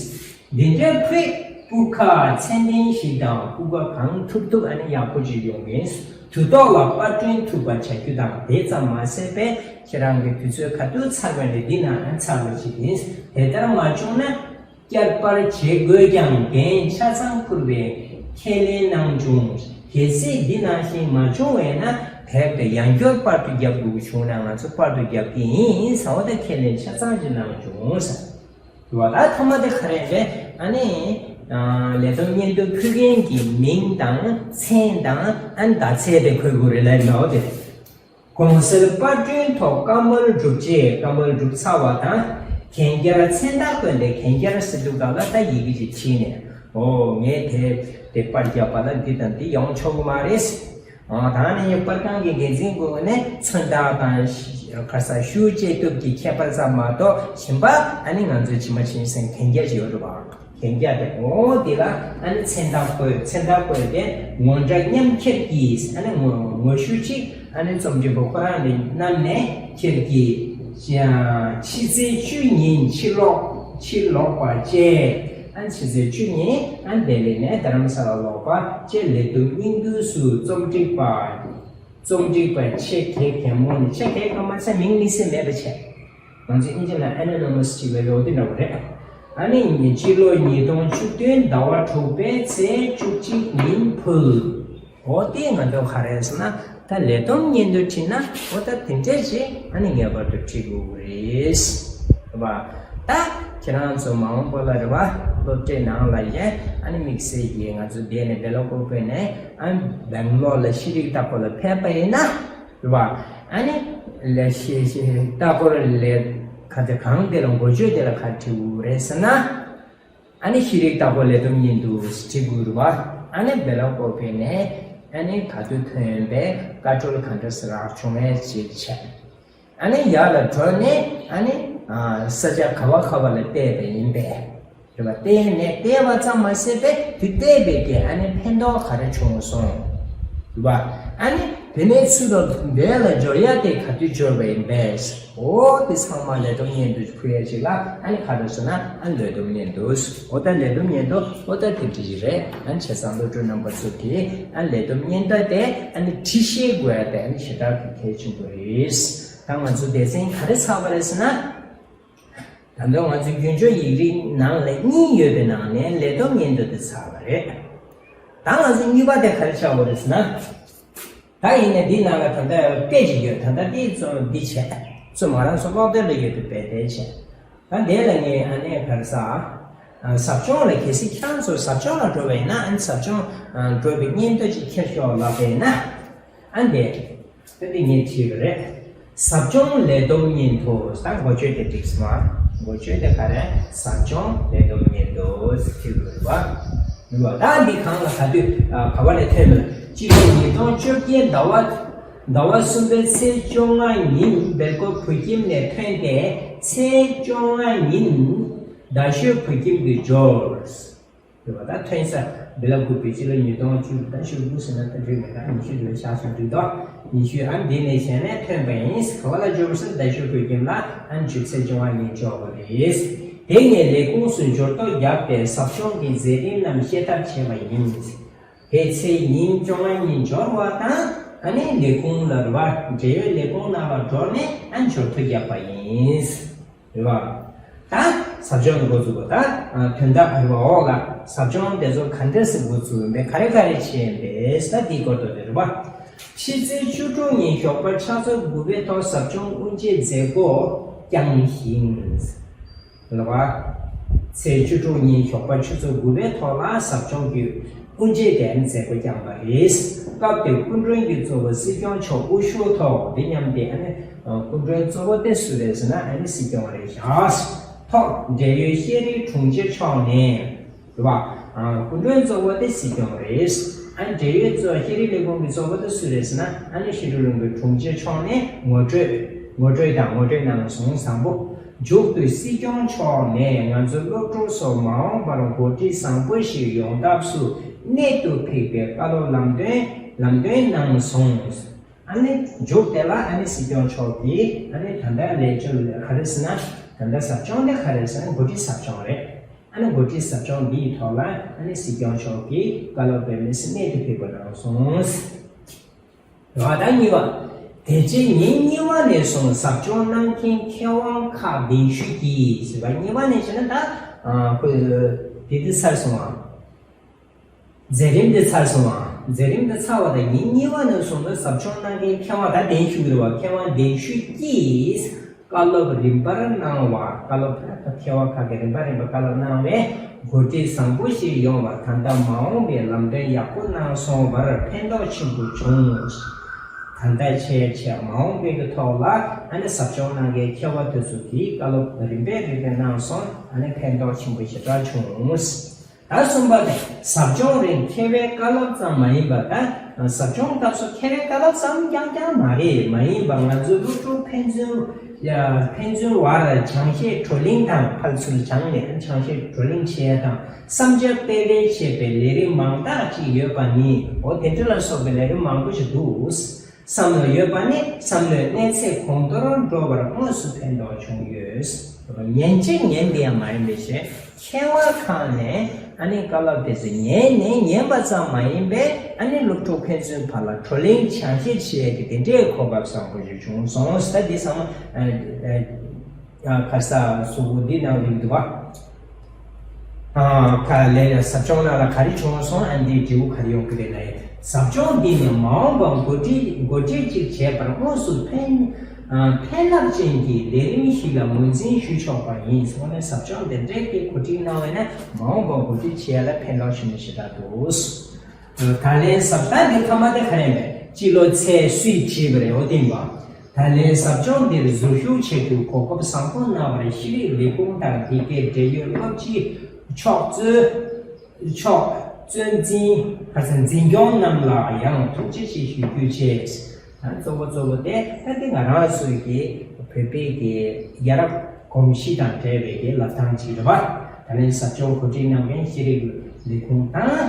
ཕུད། དེ་འདྲས་ཕུད། སྤུས་ཀ་ཚད་ལྡན་ཞིག་དང་སྤུས་ཀ་གང་ཐུབ་ཐུབ་ཨ་ནི་ཡག་པོ་ཅིག་ཡོང་གི། དུས་ཐོག་ལ་པར་སྐྲུན་ཐུབ་པ་བྱ་རྒྱུ་དང་། དེ་ཙམ་མ་ཟད་པའི་ཁྱེད་རང་གི་དུས་ཚོད་ག་དུས་ཚར་བ་ནས་འདི་ནང་ཚར་བ་ཅིག་ཡིན། དེ་ལྟར་མ་བྱུང་ན། བསྐྱར་པར་བྱེད་དགོས་ཀྱང་འགན་ཆ་ཚང་འཁུར་བའི་ཁས་ལེན་གནང་བྱུང་། གལ་སྲིད་འདི་ནང་བཞིན་མ་བྱུང་བས་ན་དེབ་དེ་ཡང་བསྐྱར་པར་དུ་རྒྱབ་དགོས་བྱུང་ན་ང་ཚོ་པར་དུ་རྒྱབ་ཀྱི་ཡིན་ཟེར་བ་དང་ཁས་ལེན་ཆ་ཚང་ཅིག་གནང་བྱུང་ཟེར། དུ་བ་ད་ཐོག་མ་དེ་ག་རེ་རེད། ཨ་ནི་ལས་བསྡོམས་སྙན་ཐོ་ཕུལ་མཁན་གྱི་མིང་དང་མཚན་དང་ཨ་ནི་ཟླ་ཚེས་དེ་འཁོད་དགོས་རེད་ལབ་ནོ་དེ། གོང་གསལ་པར་སྐྲུན་ཐོག་བཀའ་མོལ་གྲུབ་རྗེས་བཀའ་མོལ་གྲུབ་ཚར་བ་དང་། གན་རྒྱར་མཚན་རྟགས་བཀོད་དེ། གན་རྒྱར་ཟེར་དུས་སྐབས་ལ་ད་ཡི་གེ་ཅིག་བྲིས་ནས། འོ་ངས་དེ་དེ་པར་བརྒྱབ་པ་ལ་འདི་དང་འདི་ཡོང་ཆོག་གི་མ་རེད། འོ་ད་ནི་པར་ཁང་གི་འགན་འཛིན་ངོས་ནས་ཚོན་མདངས་དང་ག་རེ་ཟེར་ཤུགས་བཅད་གཏུབ་ཀྱི་ཁྱད་པར་ཙམ་མ་གཏོགས་གཞན་པ་ཨ་ནི་ང་ཚོའི་ཇི་མ་ཇི་བཞིན་གན་རྒྱ་ཞིག་ཡོད་རེད་པ། གན་རྒྱ་དེ་འོ་དེ་ལ་ཨ་ནི་མཚན་རྟགས་བཀོད། མཚན་རྟགས་བཀོད་དེ་ངོ་འདྲ་མཉམ་ཁྱེར་གྱིས་ཨ་ནི་ངོ་ངོ་ཤུགས་གཅིག་ཨ་ནི་རྩོམ་སྒྲིག་པ་ཁོ་རང་ནས་བསྣམས་ནས་ཁྱེར་གྱིས། ཕྱི་ཚེས་བཅུ་ཉིན་ཕྱིར་ལོག་ཕྱིར་ལོག་པ་བཅས། ཨ་ནི་ཕྱི་ཚེས་བཅུ་ཉིན་ཨ་ནི་ལྡི་ལི་ནས་རྡ་རམ་ས་ལ་ལོག་པ་བཅས་ལས་བསྡོམས་སྙིང་བསྡུས་སུ་རྩོམ་སྒྲིག་པ། རྩོམ་སྒྲིག་པ་ཆེད་མཁས་གད་མོ་ནི། ཆེད་མཁས་སྐར་མ་ཚེ་མིང་མི་སྲིད་མེད་པ་བྱས། ང་ཚོ་ཨིན་ཇི་ལ་ཨེ་ནོ་ནི་མ་སི་ཅིག་ལབ་ཡོད་དེ་འདྲ་པོ་རེད། ཨ་ནི་སྤྱི་ལོ་ཉིས་སྟོང་བཅུ་བདུན་ཟླ་བ་དྲུག་པའི་ཚེས་བཅུ་གཅིག་ཉིན་ཕུལ། འོ་དེ་ང་ཚོ་ག་རེ་ཟེར་ན་ད་ལས་བསྡོམས་སྙན་ཐོ་བྲིས་ན་འོ་ད་དེ་འདྲས་ཅིག་ཨ་ནི་ངེས་པར་དུ་བྲིས་དགོས་ཀྱི་རེད། རེད་པ། ད་ཁྱེད་རང་ཚོ་མ་འོངས་པ་ལ་རེད་པ། སློབ་གྲྭའི་ནང་ལ་ཡང་ཨ་ནི་དམིགས་བསལ་གྱིས་ང་ཚོ་འདས་ནས་སྦེ་ལ་ཀོ་པེ་ནས་ཨ་ནི་སྦེང་ལོར་ལ་ཤེས་རིག་ལྟ་སྐོར་ལ་ཕེབས་པ་ཡིན་ན། རེད་པ། ཨ་ནི་ལས་ཤེས་ཤེས་ལྟ་སྐོར་ལས་ཁ་དེ་གང་དེ་ལ་འགོ་བརྗོད་དེ་ལ་ག་རེ་བྲིས་དགོས་རེད་ཟེར་ན། ཨ་ནི་ཤེས་རིག་ལྟ་སྐོར་ལས་བསྡོམས་སྙན་ཐོ་བྲིས་དགོས་རེད་པ། ཨ་ནི་སྦེ་ལ་ཀོ་པེ་ནས་ཨ་ནི་ག་དུས་ཐོན་པའི་བཀའ་འཁྲོལ་ག་འདྲ་ཟེར་རག་བྱུང་ངས་ཅིག་བྱས། ཨ་ནི་ཡར་ལ་འགྲོ་ནས་ཨ་ནི་ས་ཆ་ག་བ་ག་བ་ལ་བལྟས་པ་ཡིན་པས། རེད་པ། བལྟས་ནས་བལྟས་པ་ཙམ་མ་ཟད་པའི་དེ་བལྟས་པའི་གི་ཨ་ནི་ཕན་ཐོགས་ག་རེ་བྱུང་སོང་། རེད་པ། ཨ་ནི་ དེ་ནས་ཚུར་དུ་འདས་ལ་འབྱོར་ཡ་དེ་ག་དུས་འབྱོར་བ་ཡིན་པས། འོ་དེ་ཚང་མ་ལས་སྡོམ་བསྙེན་སྒྲུབ་ཕུལ་ཡ་ཞིག་ལ་ཨ་ནི་ག་རེ་ཟེར་ན་ཨ་ནི་ལས་སྡོམ་བསྙེན་སྒྲུབ། འོ་ད་ལས་སྡོམ་བསྙེན་སྒྲུབ། འོ་ད་དེ་འདྲ་ཞིག་རེད། ཨ་ནི་བྱས་ཙང་སློབ་ཕྲུག་རྣམ་པ་ཚོ་གིས་ཨ་ནི་ལས་སྡོམ་བསྙེན་སྒྲུབ་དེ་ཨ་ནི་འཁྲིད་ཤེས་དགོས་ཡ་དེ་ཨ་ནི་ཞེ་དྲག་གི་གལ་ཆེན་པོ་རེད། ད་ང་ཚོ་སྡེ་ཚན་ག་རེ་ཚར་བ་རེད་ཟེར་ན། ད་དུང་ང་ཚོའི་རྒྱུན་སྦྱོར་ཡིག་རིགས་ནང་ལ་གཉིས་ཡོད་པའི་ནང་ནས་ལས་སྡོམ་བསྙེན་སྒྲུབ་དེ་ཚར་བ་རེད། ད་ང་ཚོ་གཉིས་པ་དེ་ག་རེ་ཆགས་པ་རེད་ཟེར་ན། ད་ཡིན་ནའི་འདི་ནང་ལ་ད་ལྟ་དཔེ་ཅིག་ཡོད། ད་ལྟ་འདི་ཚོ་འདི་བྱས་ཚོ་མ་རང་ཚོ་ཀློག་དེབ་ལ་ཡོད་པའི་དཔེ་དེ་བྱས། ད་འདི་ལ་ངས་ཨ་ནི་ག་རེ་ཟ། ཟབ་སྦྱོང་ལ་གལ་སྲིད་ཁྱེད་རང་ཚོ་ཟབ་སྦྱོང་ལ་འགྲོ་བ་ཡིན་ན་ཨ་ནི་ཟབ་སྦྱོང་འགྲོ་བའི་བསྙེན་སྒྲུབ་ཅིག་ཁྱེར་ཤོག་ལབ་པ་ཡིན་ན། ཨ་འདི། ད་འདི་ངས་བྲིས་པ་རེད། ཟབ་སྦྱོང་ལས་སྡོམ་བསྙེན་སྒྲུབ། ད་འགོ་བརྗོད་དེ་འགྲིག་སོང་ཨ། འགོ་བརྗོད་དེ་ག་རེ། ཟབ་སྦྱོང་ལས་སྡོམ་བསྙེན་སྒྲུབ་ཟེར་བྲིས་པ་རེད་པ། རེད་པ། ད་འདི་གང་ལ་ག་དུས་ག་བ་ལས་ཐོན་མོད། སྤྱི་ལོ་ཉིས་སྟོང་བཅོ་བརྒྱད་ཟླ་བ། ཟླ་བ་གསུམ་པའི་ཚེས་བཅོ་ལྔ་ཉིན་སྦེལ་ཀོབ་བོད་ཁྱིམ་ནས་ཐོན་ཏེ་ཚེས་བཅོ་ལྔ་ཉིན་རྡ་ཤོད་བོད་ཁྱིམ་དུ་འབྱོར། རེད་པ། ད་ཐོན་ས་སྦེལ་ཀོབ་བོད་ཁྱིམ་ལ་ཉིས་སྟོང་བཅུ་ད་ཞུ་དགོས་ཟེར་ན་ད་འགྲིག་མེད། ད་ཉི་ཤུ་རེ་བཞག་སོང་འགྲིག་འདུག་ཉི་ཤུ་ཨ་འདི་ནས་བྱས་ནས་ཐོན་པ་ཡིན། ག་བ་ལ་འབྱོར་ཟེར་རྡ་ཤོད་བོད་ཁྱིམ་ལ་ཨ་འཇུག་ཚེས་བཅོ་ལྔ་ཉིན་འབྱོར་བ་རེད། དེ་ནས་ལས་ཁུངས་སུ་འབྱོར་ཐོ་བརྒྱབ་སྟེ་ཟབ་སྦྱོང་གི་མཛད་རིམ་རྣམས་བཤད་ཐབས་བྱས་པ་ཡིན། དེ་ཚེས་ཉིན་བཅོ་ལྔ་ཉིན་འབྱོར་བ་དང་ཨ་ནི་ལས་ཁུངས་ལ་རེད་པ། འབྲེལ་ཡོད་ལས་ཁུངས་ནང་ལ་འགྲོ་ནས་ཨ་འབྱོར་ཐོ་བརྒྱབ་པ་ཡིན། རེད་པ། ད་ཟབ་སྦྱོང་འགོ་འཛུགས་པ་ད་དོན་དག་རེད་པ། འོག་ལ་ཟབ་སྦྱོང་དེ་ཚོ་ག་འདྲ་སེ་འགོ་ཚུགས་ཡིན་པས་ག་རེ་ག་རེ་བྱས་ཡིན་པས་ད་འདིའི་སྐོར་དུ་རེད་པ། ཕྱི་ཚེས་བཅུ་དྲུག་ཉིན་ཞོགས་པ་ཕྱག་ཚོད་དགུ་པའི་ཐོག་ཟབ་སྦྱོང་དབུ་འབྱེད་མཛད་སྒོ་བསྐྱངས་ཤིང་། རེད་པ། ཚེས་བཅུ་དྲུག་ཉིན་ཞོགས་པ་ཆུ་ཚོད་དགུ་པའི་ཐོག་ལ་ཟབ་སྦྱོང་གི་དབུ་འབྱེད་དེ་མཛད་སྒོ་བསྐྱངས་པ་རེད། སྐབས་དེར་སྐུ་མགྲོན་གྱི་གཙོ་བོ་སྲིད་སྐྱོང་མཆོག་དབུ་བཞུགས་ཐོག་འདི་མཉམ་དེ་ཨ་ནི་སྐུ་མགྲོན་གཙོ་བོ་དེ་སུ་རེད་ཟེར་ན་ཨ་ནི་སྲིད་སྐྱོང་རེད་བཞག་ཐོག་འབྲེལ་ཡོད་ཤེས་རིག་དྲུང་ཆེ་མཆོག་ནས། རེད་པ། སྐུ་མགྲོན་གཙོ་བོ་དེ་སྲིད་སྐྱོང་རེད། ཨ་ནི་འབྲེལ་ཡོད་གཙོ་ཤེས་རིག་ལས་ཁུངས་ཀྱི་གཙོ་བོ་དེ་སུ་རེད་ཟེར་ན་ཨ་ནི་ཤེས་རིག་ལས་ཁུངས་ཀྱི་དྲུང་ཆེ་མཆོག་ནས་ངོ་སྤྲོད། ངོ་སྤྲོད་དང་ངོ་སྤྲོད་གནང་སོང་། བཟང་པོ། མཇུག་ཏུ་སྲིད་སྐྱོང་མཆོག་ནས་ང་ཚོ་སློབ་ཕྲུག་ཚོ་མ་འོངས་པར་འགོ་ཁྲིད་བཟང་པོ་ཞིག་ཡོང་ཐབས་སུ་གནད་དུ་འཕིགས་པའི་བཀའ་སློབ་ལམ་སྟོན་ལམ་སྟོན་གནང་སོང་། ཨ་ནི་མཇུག་དེ་ལ་ཨ་ནི་སྲིད་སྐྱོང་མཆོག་གིས་ཨ་ནི་ད་ལྟ་ལས་བྱེད་ག་རེ་ཟེར་ན་ད་ལྟ་ཟབ་སྦྱོང་དེ་ག་རེ་ཟེར་ན་འགོ་ཁྲིད་ཟབ་སྦྱོང་རེད། ཨ་ནི་འགོ་ཁྲིད་ཟབ་སྦྱོང་འདིའི་ཐོག་ལ་ཨ་ནི་སྲིད་སྐྱོང་མཆོག་གིས་བཀའ་སློབ་སྤེལ་ནས་གནད་དུ་འཕིགས་པ་གནང་སོང་། རེད་པ། ད་གཉིས་པ། དེ་རྗེས་ཉིན་གཉིས་པ་ནས་བཟུང་ཟབ་སྦྱོང་གནང་མཁན་མཁས་དབང་ཁག་གདན་ཞུས་ཀྱིས་ཟེར་བ་གཉིས་པ་ནས་བྱས་ན་ད་ཁོས་དེ་དུས་ཚར་སོང་བ། མཛད་རིམ་དེ་ཚར་སོང་བ། མཛད་རིམ་དེ་ཚར་བ་དང་ཉིན་གཉིས་པ་ནས་བཟུང་ན་ཟབ་སྦྱོང་གནང་མཁན་མཁས་དབང་ད་གདན་ཞུས་ཀྱི་རེད་པ། མཁས་དབང་གདན་ཞུས་ཀྱིས་བཀའ་སློབ་རིམ་པར་གནང་བ། བཀའ་སློབ་ད་མཁས་དབང་ཁག་གིས་རིམ་པ་རིམ་པ་བཀའ་སློབ་གནང་བས་འགོ་ཁྲིད་བཟང་པོ་ཞིག་ཡོང་བར་ད་ལྟ་མ་འོངས་པའི་ལམ་སྟོན་ཡག་པོ་གནང་སོང་བར་ཕན་ཐོགས་ཆེན་པོ་བྱུང་། ད་ལྟ་བྱས་བྱས་མ་འོངས་པའི་གི་ཐོག་ལ་ཨ་ནི་ཟབ་སྦྱོང་གནང་མཁན་མཁས་དབང་དེ་ཚོ་གིས་བཀའ་སློབ་རིམ་པས་རིམ་པས་གནང་སོང་། ཨ་ནི་ཕན་ཐོགས་ཆེན་པོ་ཞེ་དྲག་བྱུང་། ད་གསུམ་པ་དེ་ཟབ་སྦྱོང་རིང་མཁས་པའི་བཀའ་སློབ་ཙམ་མ་ཡིན་པར་ད་ཟབ་སྦྱོང་སྐབས་སུ་མཁས་པའི་བཀའ་སློབ་ཙམ་རྐྱང་རྐྱང་མ་རེད། མ་ཡིན་པར་ང་ཚོའི་སློབ་ཕྲུག་ཕན་ཚུན་ཕན་ཚུན་བར་སྦྱང་བཤད་བགྲོ་གླེང་དང་ཕར་ཚུར་སྦྱངས་ནས་སྦྱང་བཤད་བགྲོ་གླེང་བྱེད་ཡ་དང་བསམ་འཆར་སྤེལ་རེས་བྱེད་པའི་ལས་རིམ་མང་དག་ཅིག་ཡོད་པ་ནི། འོ་དེ་འདྲ་ལ་སོགས་པའི་ལས་རིམ་མང་པོ་ཞིག་འདུག་བསམ་བློ་ཡོད་པ་ནི་བསམ་བློའི་གནས་ཚད་གོང་མཐོར་འགྲོ་བར་དངོས་སུ་ཕན་ཐོགས་བྱུང་ཡོད། ཉན་གཅིག་ཉན་དེ་ཡང་མ་ཡིན་པའི་ཞེས་མཁས་དབང་ཁག་ནས་ཨ་ནི་བཀའ་སློབ་དེ་ཚོ་ཉན་ནས་ཉན་པ་ཙམ་མ་ཡིན་པས་ཨ་ནི་སློབ་ཕྲུག་ཕན་ཚུན་བར་ལ་བགྲོ་གླེང་སྦྱང་བཤད་བྱེད་ཡས་ཀྱི་དེ་འདྲའི་གོ་སྐབས་བཟང་པོ་ཞིག་བྱུང་སོང་། ད་འདི་ཚང་མ་ཁ་ས་གཟུགས་པོ་འདི་ནང་ཡིན་འདུག་བ། ཁ་ལས་ཟབ་སྦྱོང་ནང་ལ་ག་རེ་བྱུང་སོང་། ཨ་འདིའི་འབྲས་བུ་ག་རེ་ཡོང་གི་རེད་ན། ཟབ་སྦྱོང་འདི་ནི་མ་འོངས་པར་འགོ་ཁྲིད་འགོ་ཁྲིད་ཅིག་བྱེད་པར་དངོས་སུ་ཕན་ཕན་རླབས་ཅན་གྱི་ལས་རིམ་ཞིག་ལ་ངོས་འཛིན་ཞུ་ཆོག་པ་ཡིན། སོང་ནས་ཟབ་སྦྱོང་འདི་འདྲའི་གི་གོ་སྒྲིག་གནང་བས་ན་མ་འོངས་པར་འགོ་ཁྲིད་བྱེད་ཡ་ལ་ཕན་ཐོགས་ཆེན་པོ་ཞེ་དྲག་འདུག་ད་ལན་ཟབ་ད་འདི་ཐ་མ་དེ་ག་རེ་མེད། སྤྱི་ལོ་ཚེས་སུས་བྲིས་པ་རེད། འོ་དེ་ཡིན་པ། ད་ལན་ཟབ་སྦྱོང་འདིར་ཟུར་ཞུགས་བྱེད་རྒྱུ་གོ་སྐབས་བཟང་པོ་གནང་བར་ཤེས་རིག་ལས་ཁུངས་དང་འདི་གའི་འབྲེལ་ཡོད་སློབ་སྤྱི་མཆོག་གཙོས་མཆོག་གཙོས་འཛིན་ཁ་སང་འཛིན་སྐྱོང་རྣམས་ལ་ཡང་ཐུགས་རྗེ་ཆེ་ཞུ་རྒྱུ་བཅས། ད་གཙོ་བོ་གཙོ་བོ་དེ་ད་དེ་ང་རང་ཚོའི་གི་བོད་པའི་གི་རྒྱལ་རབས་གོམས་གཤིས་དང་འབྲེལ་བའི་གི་ལབ་སྟངས་ཅིག་རེད་པ། ད་ལན་ཟབ་སྦྱོང་གོ་སྒྲིག་གནང་མཁན་ཤེས་རིག་ལས་ཁུངས་དང་།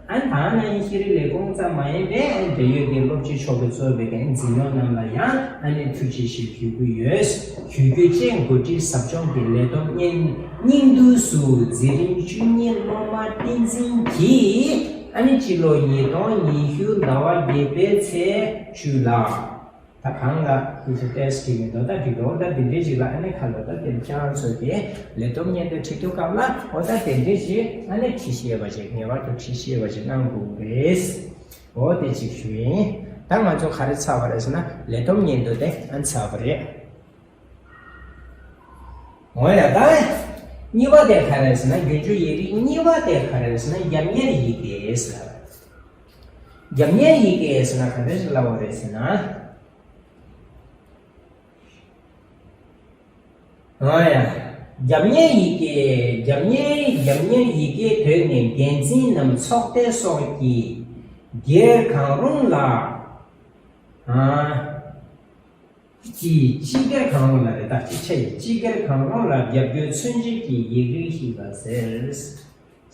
ཨ་ནི་ད་ནང་བཞིན་ཤེས་རིག་ལས་ཁུངས་ཙམ་མ་ཡིན་པའི་ཨ་ནི་འབྲེལ་ཡོད་ཀྱི་སློབ་སྤྱི་མཆོག་གིས་གཙོས་པའི་ཀྱི་འཛིན་སྐྱོང་རྣམས་ལ་ཡང་ཨ་ནི་ཐུགས་རྗེ་ཆེ་ཞུ་གི་ཡོད། ཞུ་རྒྱུ་བཅས་འགོ་ཁྲིད་ཟབ་སྦྱོང་གི་ལས་བསྡོམས་སྙིང་སྙིང་བསྡུས་སུ་འཛིན་རིམ་བཅུ་གཉིས་སློབ་མ་བསྟན་འཛིན་གྱིས་ཨ་ནི་སྤྱི་ལོ་ཉིས་སྟོང་ཉི་ཤུ་ཟླ་བ་བརྒྱད་པའི་ཚེས་བཅུ་ལ། ད་གང་ལ་དེ་ཚོ་ཏེས་ཀྱི་མི་འདུག་ད་འགྲིག་འདུག་ད་དེ་འདྲའི་ཞིག་ལ་ཨ་ནི་ཁ་ལོ་ད་དེ་ཁྱེད་རང་ཚོས་ཀྱི་ལས་བསྡོམས་སྙིང་བསྡུས་ཁྲིད་དུས་སྐབས་ལ་འོ་ད་དེ་འདྲའི་ཞིག་ཨ་ནི་ཁྲིད་ཤེས་པ་ཞིག་ངེས་པར་དུ་ཁྲིད་ཤེས་པ་ཞིག་གནང་དགོས་རེད། འོ་དེ་ཅིག་ཞུ་ཡིན། ད་ང་ཚོ་ག་རེ་ཚར་བ་རེད་ཟེར་ན་ལས་བསྡོམས་སྙིང་བསྡུས་དེ་ཨ་ནི་ཚར་བ་རེད། འོ་ཡ་ད། གཉིས་པ་དེ་ག་རེ་ཟེར་ན་རྒྱུན་སྦྱོར་ཡིག་རིགས་གཉིས་པ་དེ་ག་རེ་ཟེར་ན་རྒྱབ་གཉེར་ཡི་གེ་ཟེར། རྒྱབ་གཉེར་ཡི་གེ་ཟེར་ན་ག་འདྲ་ཞིག་ལབ་པ་རེད་ཟེར་ན། ཨ་ཡ། རྒྱབ་གཉེར་ཡི་གེ། རྒྱབ་གཉེར་རྒྱབ་གཉེར་ཡི་གེ་བོད་ནས་འགན་འཛིན་ནམ་ཚོགས་སྡེ་སོགས་ཀྱིས་སྒེར་གང་རུང་ལ། ཨ། ཀྱིས་སྤྱི་སྒེར་གང་རུང་ལ་རེད། ད་སྤྱི་ཆ་ཡི་སྤྱི་སྒེར་གང་རུང་ལ་རྒྱབ་སྐྱོར་མཚོན་བྱེད་ཀྱི་ཡིག་རིགས་ཤིག་ལ་ཟེར།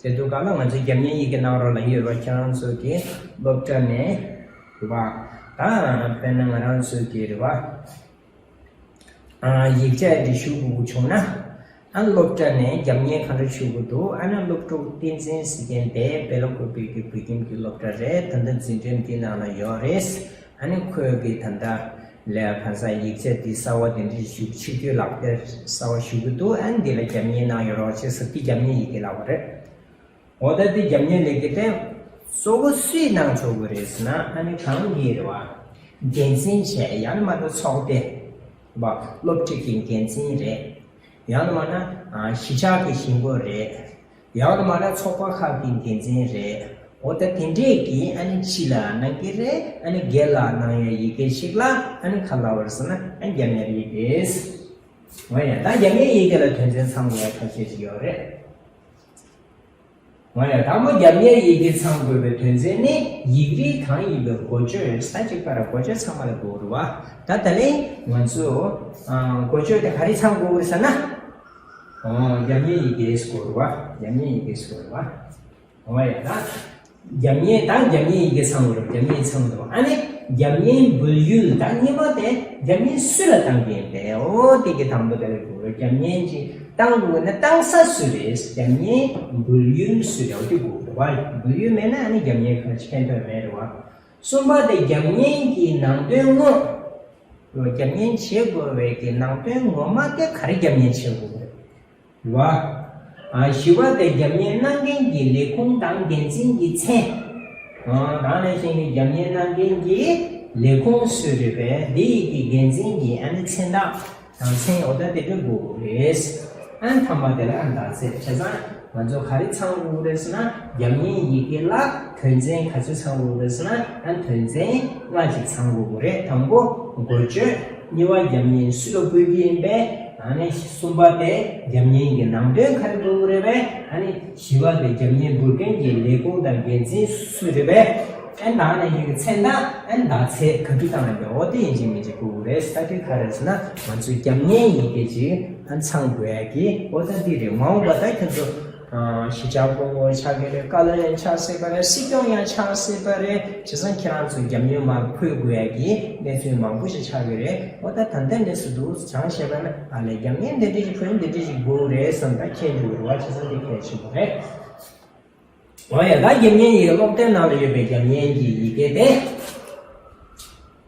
ཟེར་དུས་སྒང་ལ་ང་ཚོས་རྒྱབ་གཉེར་ཡི་གེ་གནང་རོགས་ལབ་ཡོད་རེད་བ། ཁྱེད་རང་ཚོ་གི་སློབ་གྲྭ་ནས་རེད་བ། ད་དཔེར་ན་ང་རང་ཚོ་གི་རེད་བ། ཨ། ཡིག་ཆ་འདི་ཞུ་དགོས་བྱུང་ན། ཨ། སློབ་གྲྭ་ནས་རྒྱབ་གཉེར་ག་འདྲ་ཞུ་དགོས་འདུག་ཨ་ནི་སློབ་ཕྲུག་བསྟན་འཛིན་ཟེར་མཁན་དེ་སྦེལ་ཀོབ་པེ་གི་བོད་ཁྱིམ་གྱི་སློབ་གྲྭ་རེད། ད་ལྟ་འཛིན་གྲྭ་འདི་ནང་ལ་ཡོད་རེད། ཨ་ནི་ཁོས་གི་ད་ལྟ་ལས་གང་ཟག་ཡིག་ཆ་འདི་གསར་བ་དེ་འདྲ་ཞུ་ཆིག་སྒྱུར་ལག་དེབ་གསར་བ་ཞུ་གི་འདུག་ཨ་ནི་འདི་ལ་རྒྱབ་གཉེར་གནང་ཡོད་རོགས་བྱེད་ཟེར་གི་རྒྱབ་གཉེར་ཡི་གེ་ལབ་པ་རེད། འོ་ད་འདི་རྒྱབ་གཉེར་ལས་ཀྱི་སྟེང་གཙོ་བོ་སུས་གནང་ཆོག་གི་རེད་ཟེར་ན། ཨ་ནི་གང་གིས་རེད་བ། འགན་འཛིན་བྱས་ཡང་ན་མ་གཏོགས་ཚོགས་སྡེ་བ་སློབ་ཁྲིད་ཀྱི་འགན་འཛིན་རེད། ཡང་ན་མ་ན་ཨ་གཞིས་ཆགས་ཀྱི་གཞིས་འགོ་རེད། ཡང་ན་མ་ན་ཚོགས་པ་ཁག་གི་འགན་འཛིན་རེད། འོ་ད་དེ་འདྲས་ཀྱིས་ཨ་ནི་སྤྱི་ལ་གནང་གི་རེད། ཨ་ནི་སྒེར་ལ་གནང་ཡ་ཡི་གེ་ཞིག་ལ་ཨ་ནི་ག་ལབ་པ་རེད་ཟེར་ན་ཨ་རྒྱབ་གཉེར་ཡི་གེ། འོ་ཡ་ད་རྒྱབ་གཉེར་ཡི་གེ་ལ་དོན་ཚན་ཚང་དགོས་ཡ་ཁ་ཤས་ཤིག་ཡོད་རེད། འོ་ཡ་དང་པོ་རྒྱབ་གཉེར་ཡི་གེ་ཚང་དགོས་པའི་དོན་ཚན་ནི་ཡིག་རིགས་གང་ཡིན་པའི་འགོ་བརྗོད་ས་གཅིག་པ་ར་འགོ་བརྗོད་ཚང་མ་ལ་དགོས་རེད་བ། ད་ད་ལན་ང་ཚོ་ཨ་འགོ་བརྗོད་དེ་ག་རེ་ཚང་དགོས་རེད་ཟེར་ན། ཨོ་རྒྱབ་གཉེར་ཡི་གེ་དགོས་རེད་བ། རྒྱབ་གཉེར་ཡི་གེ་དགོས་རེད་བ། འོ་ཡ་ད། རྒྱབ་གཉེར་དང་རྒྱབ་གཉེར་ཡི་གེ་ཚང་དགོས་རེད། རྒྱབ་གཉེར་ཚང་དགོས་རེད་བ། ཨ་ནི་རྒྱབ་གཉེར་འབུལ་ཡུལ་དང་གཉིས་པ་དེ་རྒྱབ་གཉེར་སུ་ལ་བཏང་གི་ཡིན་པས། འོ་དེ་གི་དང་པོ་དེ་ལ་དགོས་རེད། རྒྱབ་གཉེར་གྱི་བཏང་དགོས་ན་བཏང་ས་སུ་རེད། རྒྱབ་གཉེར་འབུལ་ཡུལ་སུ་རེད། འོ་དེ་དགོས་རེད་བ། འབུལ་ཡུལ་མེད་ན་ཨ་ནི་རྒྱབ་གཉེར་གང་ཕན་ཐོགས་མེད་རེད་བ། གསུམ་པ་དེ་རྒྱབ་གཉེར་གྱི་ནང་དོན་དངོས། རྒྱབ་གཉེར་བྱེད་དགོས་པའི་གི་ནང་དོན་ངོ་མ་དེ་ག་རེ་རྒྱབ་གཉེར་བྱེད་དགོས་རེད་བ། ཨ་བཞི་པ་དེ་རྒྱབ་གཉེར་གནང་མཁན་གྱི་ལས་ཁུངས་དང་འགན་འཛིན་གྱི་མཚན། ཨ་དེ་ནང་བཞིན་གྱི་རྒྱབ་གཉེར་གནང་མཁན་གྱི་ལས་ཁུངས་སུ་རེད་པས། འདི་ཡི་གི་འགན་འཛིན་གྱི་ཨ་ནི་མཚན་རྟགས་དང་མཚན་འོ་ད་དེ་འདྲ་དགོས་རེད། ཨ་ནི་མཐའ་མ་དེ་ལ་ཨ་ནི་ཟླ་ཚེས་བྱས་ཙང་ང་ཚོ་ག་རེ་ཚང་དགོས་རེད་ཟེར་ན། རྒྱབ་གཉེར་ཡི་གེ་ལ་དོན་ཚན་ག་ཚོད་ཚང་དགོས་རེད་ཟེར་ན། ཨ་ནི་དོན་ཚན་ལྔ་ཅིག་ཚང་དགོས་རེད། དང་པོ་འགོ་བརྗོད། གཉིས་པ་རྒྱབ་གཉེར་སུ་ལ་འབུལ་གྱི་ཡིན་པས། ཨ་ནི་གསུམ་པ་དེ་རྒྱབ་གཉེར་གྱི་ནང་དོན་ག་རེ་འབུལ་དགོས་རེད་པས། ཨ་ནི་བཞི་པ་དེ་རྒྱབ་གཉེར་འབུལ་མཁན་གྱི་ལས་ཁུངས་དང་འགན་འཛིན་སུ་རེད་པས། ཨ་ནི་ད་ནས་ཡི་གེ་མཚན་དང་ཨ་ནི་ཟླ་ཚེས་ག་དུས་བཏང་ཡོད་པས། འོ་དེ་ཡིན་གཅིག་མིན་གཅིག་དགོས་རེད། ད་དེ་ག་རེ་ཟེར་ན་ང་ཚོའི་རྒྱབ་གཉེར་ཡི་གེ་ཅིག་ཨ་ནི་ཚང་དགོས་ཡ་གི་འོ་ད་འདི་རེད། མ་འོངས་པ་ད་ཁྱོད་ཚོ་གཞིས་ཆགས་སྐུ་ངོ་ཆགས་ཀྱི་རེད། བཀའ་བློན་ཡང་ཆགས་སྲིད་པ་རེད། སྲིད་སྐྱོང་ཡང་ཆགས་སྲིད་པ་རེད། བྱས་ཙང་ཁྱེད་རང་ཚོ་རྒྱབ་གཉེར་མར་ཕུད་དགོས་ཡ་གི་གནས་ཚུལ་མང་པོ་ཞིག་ཆགས་ཀྱི་རེད། འོ་ད་ད་ལྟ་གནས་ཚུལ་འདུག་སེ་བྱས་པ་ན་ཨ་ལས་རྒྱབ་གཉེར་འདི་འདྲ་ཞིག་ཕུད་འདི་འདྲ་ཞིག་དགོས་རེད་བསམ་ད་མཁྱེན་འགྲོ་གི་རེད་བ། བྱས་ཙང་འདི་གལ་ཆེན་པོ་རེད། འོ་ཡ་ད་རྒྱབ་གཉེར་ཡི་གེ་སློབ་དེབ་ནང་ལ་ཡོད་པའི་རྒྱབ་གཉེར་གྱི་ཡི་གེ་དེ།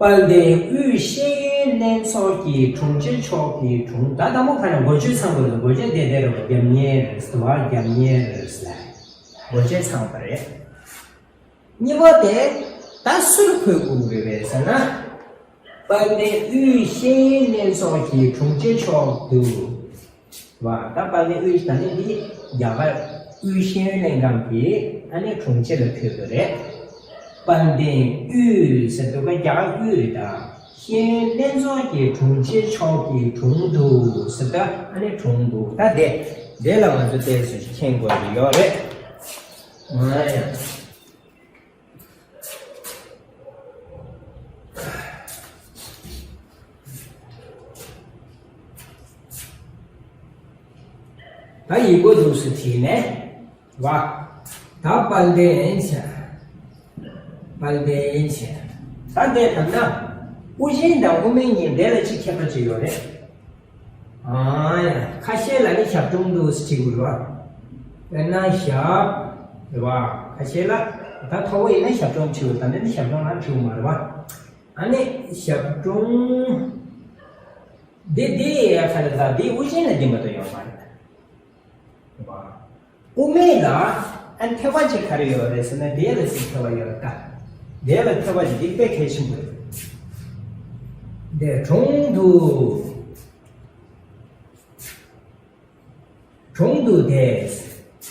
དཔལ་ལྡན་དབུས་ཤེས་ཡོན་ལྷན་ཚོགས་ཀྱི་དྲུང་ཆེ་མཆོག་གི་དྲུང་། ད་དང་པོ་ག་རེ་འགོ་བརྗོད་ཚང་དགོས་རེད། འགོ་བརྗོད་དེ་དེ་རེད་བ། རྒྱབ་གཉེར་རེད་ཟེར་བ། རྒྱབ་གཉེར་རེད་ཟེར་ལ་འགོ་བརྗོད་ཚང་བ་རེད། གཉིས་པ་དེ་ད་སུར་འཁོད་དགོས་རེད་པས་ཟེར་ན། དཔལ་ལྡན་དབུས་ཤེས་ཡོན་ལྷན་ཚོགས་ཀྱི་དྲུང་ཆེ་མཆོག་ཏུ། བ། ད་དཔལ་ལྡན་དབུས་ད་ནི་འདི་རྒྱ་གར་དབུས་ཤེས་ཡོན་ལྷན་ཁང་གི་ཨ་ནི་དྲུང་ཆེ་ལ་ཕེབས་པ་རེད། དཔལ་ལྡན་དབུས་ཟེར་དུས་ཀ་རྒྱ་གར་དབུས་རེད། ད་ཤེས་ཡོན་ལྷན་ཚོགས་ཀྱི་དྲུང་ཆེ་མཆོག་གི་དྲུང་དུ་ཟེར་ད་ཨ་ནི་དྲུང་དུ། ད་དེ་དེ་ལ་ང་ཚོ་ཏོག་ཙམ་མཁྱེན་དགོས་ཀྱི་ཡོད་རེད། ང་ཡང་། ད་ཡིག་མགོ་འདུག་སེ་བྲིས་ནས་བ། ད་དཔལ་ལྡན་བྱ། དཔལ་ལྡན་བྱས། ད་འདི་ད་ལྟ་དབུ་ཅན་དང་དབུ་མེད་གཉིས་འདི་ལ་ཅི་ཁྱད་པར་ཅིག་ཡོད་རེད། ཨ་ཡ། ཁ་ཤས་ལ་ནི་ཞབས་དྲུང་དུ་ཟེར་བྲིས་དགོས་རེད་བ། དཔེར་ན་ཞབས་རེད་བ། ཁ་ཤས་ལ། ད་མཐོ་བོ་ཡིན་ན་ཞབས་དྲུང་བྲིས་དགོས། ད་ནི་ནི་ཞབས་དྲུང་ལ་བྲིས་དགོས་མ་རེད་བ། ཨ་ནི་ཞབས་དྲུང་འདི་འདི་ཡ་ཁ་ལ་ད་འདི་དབུ་ཅན་ལ་འདི་མ་གཏོགས་ཡོད་མ་རེད། རེད་བ། དབུ་མེད་ལ་ཨ་ཐེ་བ་ཅིག་ག་རེ་ཡོད་རེད་ཟེར་ན། དེ་ལ་ཅིག་ཐེ་བ་ཡོད་རེད་ད། དེ་ལ་ཐེ་བ་ཅིག་འདི་དཔེ་གལ་ཆེན་པོ་རེད། དེ་དྲུང་དུ། དྲུང་དུ་དེ།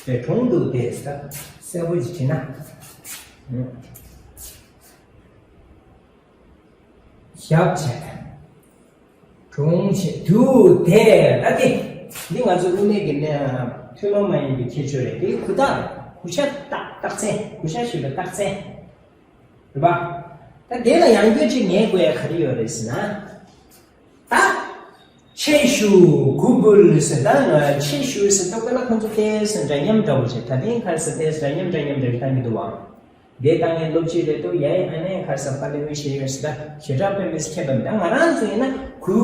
དེ་དྲུང་དུ་དེ་ཟེར་གསལ་པོ་ཅིག་བྲིས་ན། ཞབས་བྱས། དྲུང་བྱས་དུ་དེ་ལ་དེ། འདི་ང་ཚོ་དབུ་མེད་ཀྱི་གནས་ཐུན་མོང་མ་ཡིན་པའི་ཁྱད་ཆོས་རེད། དེ་གུ་དག་གུ་ཞབས་རྟགས་རྟགས་མཚན། གུ་ཞབས་ཞེས་པའི་རྟགས་མཚན་རེད་པ། ད་དེ་ལ་ཡང་བསྐྱར་ཅིག་ངེས་དགོས་ཡ་ག་རེ་ཡོད་རེད་ཟེར་ན། ད་ཕྱེད་བཞུགས་གུ་འབུལ་ཟེར། ད་ང་ཕྱེད་བཞུགས་ཟེར་ཐུབ་ཀ་ལ་ཁོང་ཚོ་ཏོག་ཙམ་འདྲ་མཉམ་འདྲ་བོ་བྱས། ད་ཐེངས་ཁ་སང་ཏོག་ཙམ་འདྲ་མཉམ་འདྲ་མཉམ་འདྲ་བོ་བཏང་གི་འདུག་བ། དེ་བཏང་མཁན་སློབ་སྤྱི་རེད་འདུག་ཡ། ཨ་ནི་ཁ་སང་པ་ལི་མི་ཤེས་ཡོད་ཟེར། ད་བྱེ་བྲག་དཔེ་མི་སྲིད་ཁྱད་པར་མེད། ད་ང་རང་ཚོ་ཡིན་ན་གུ་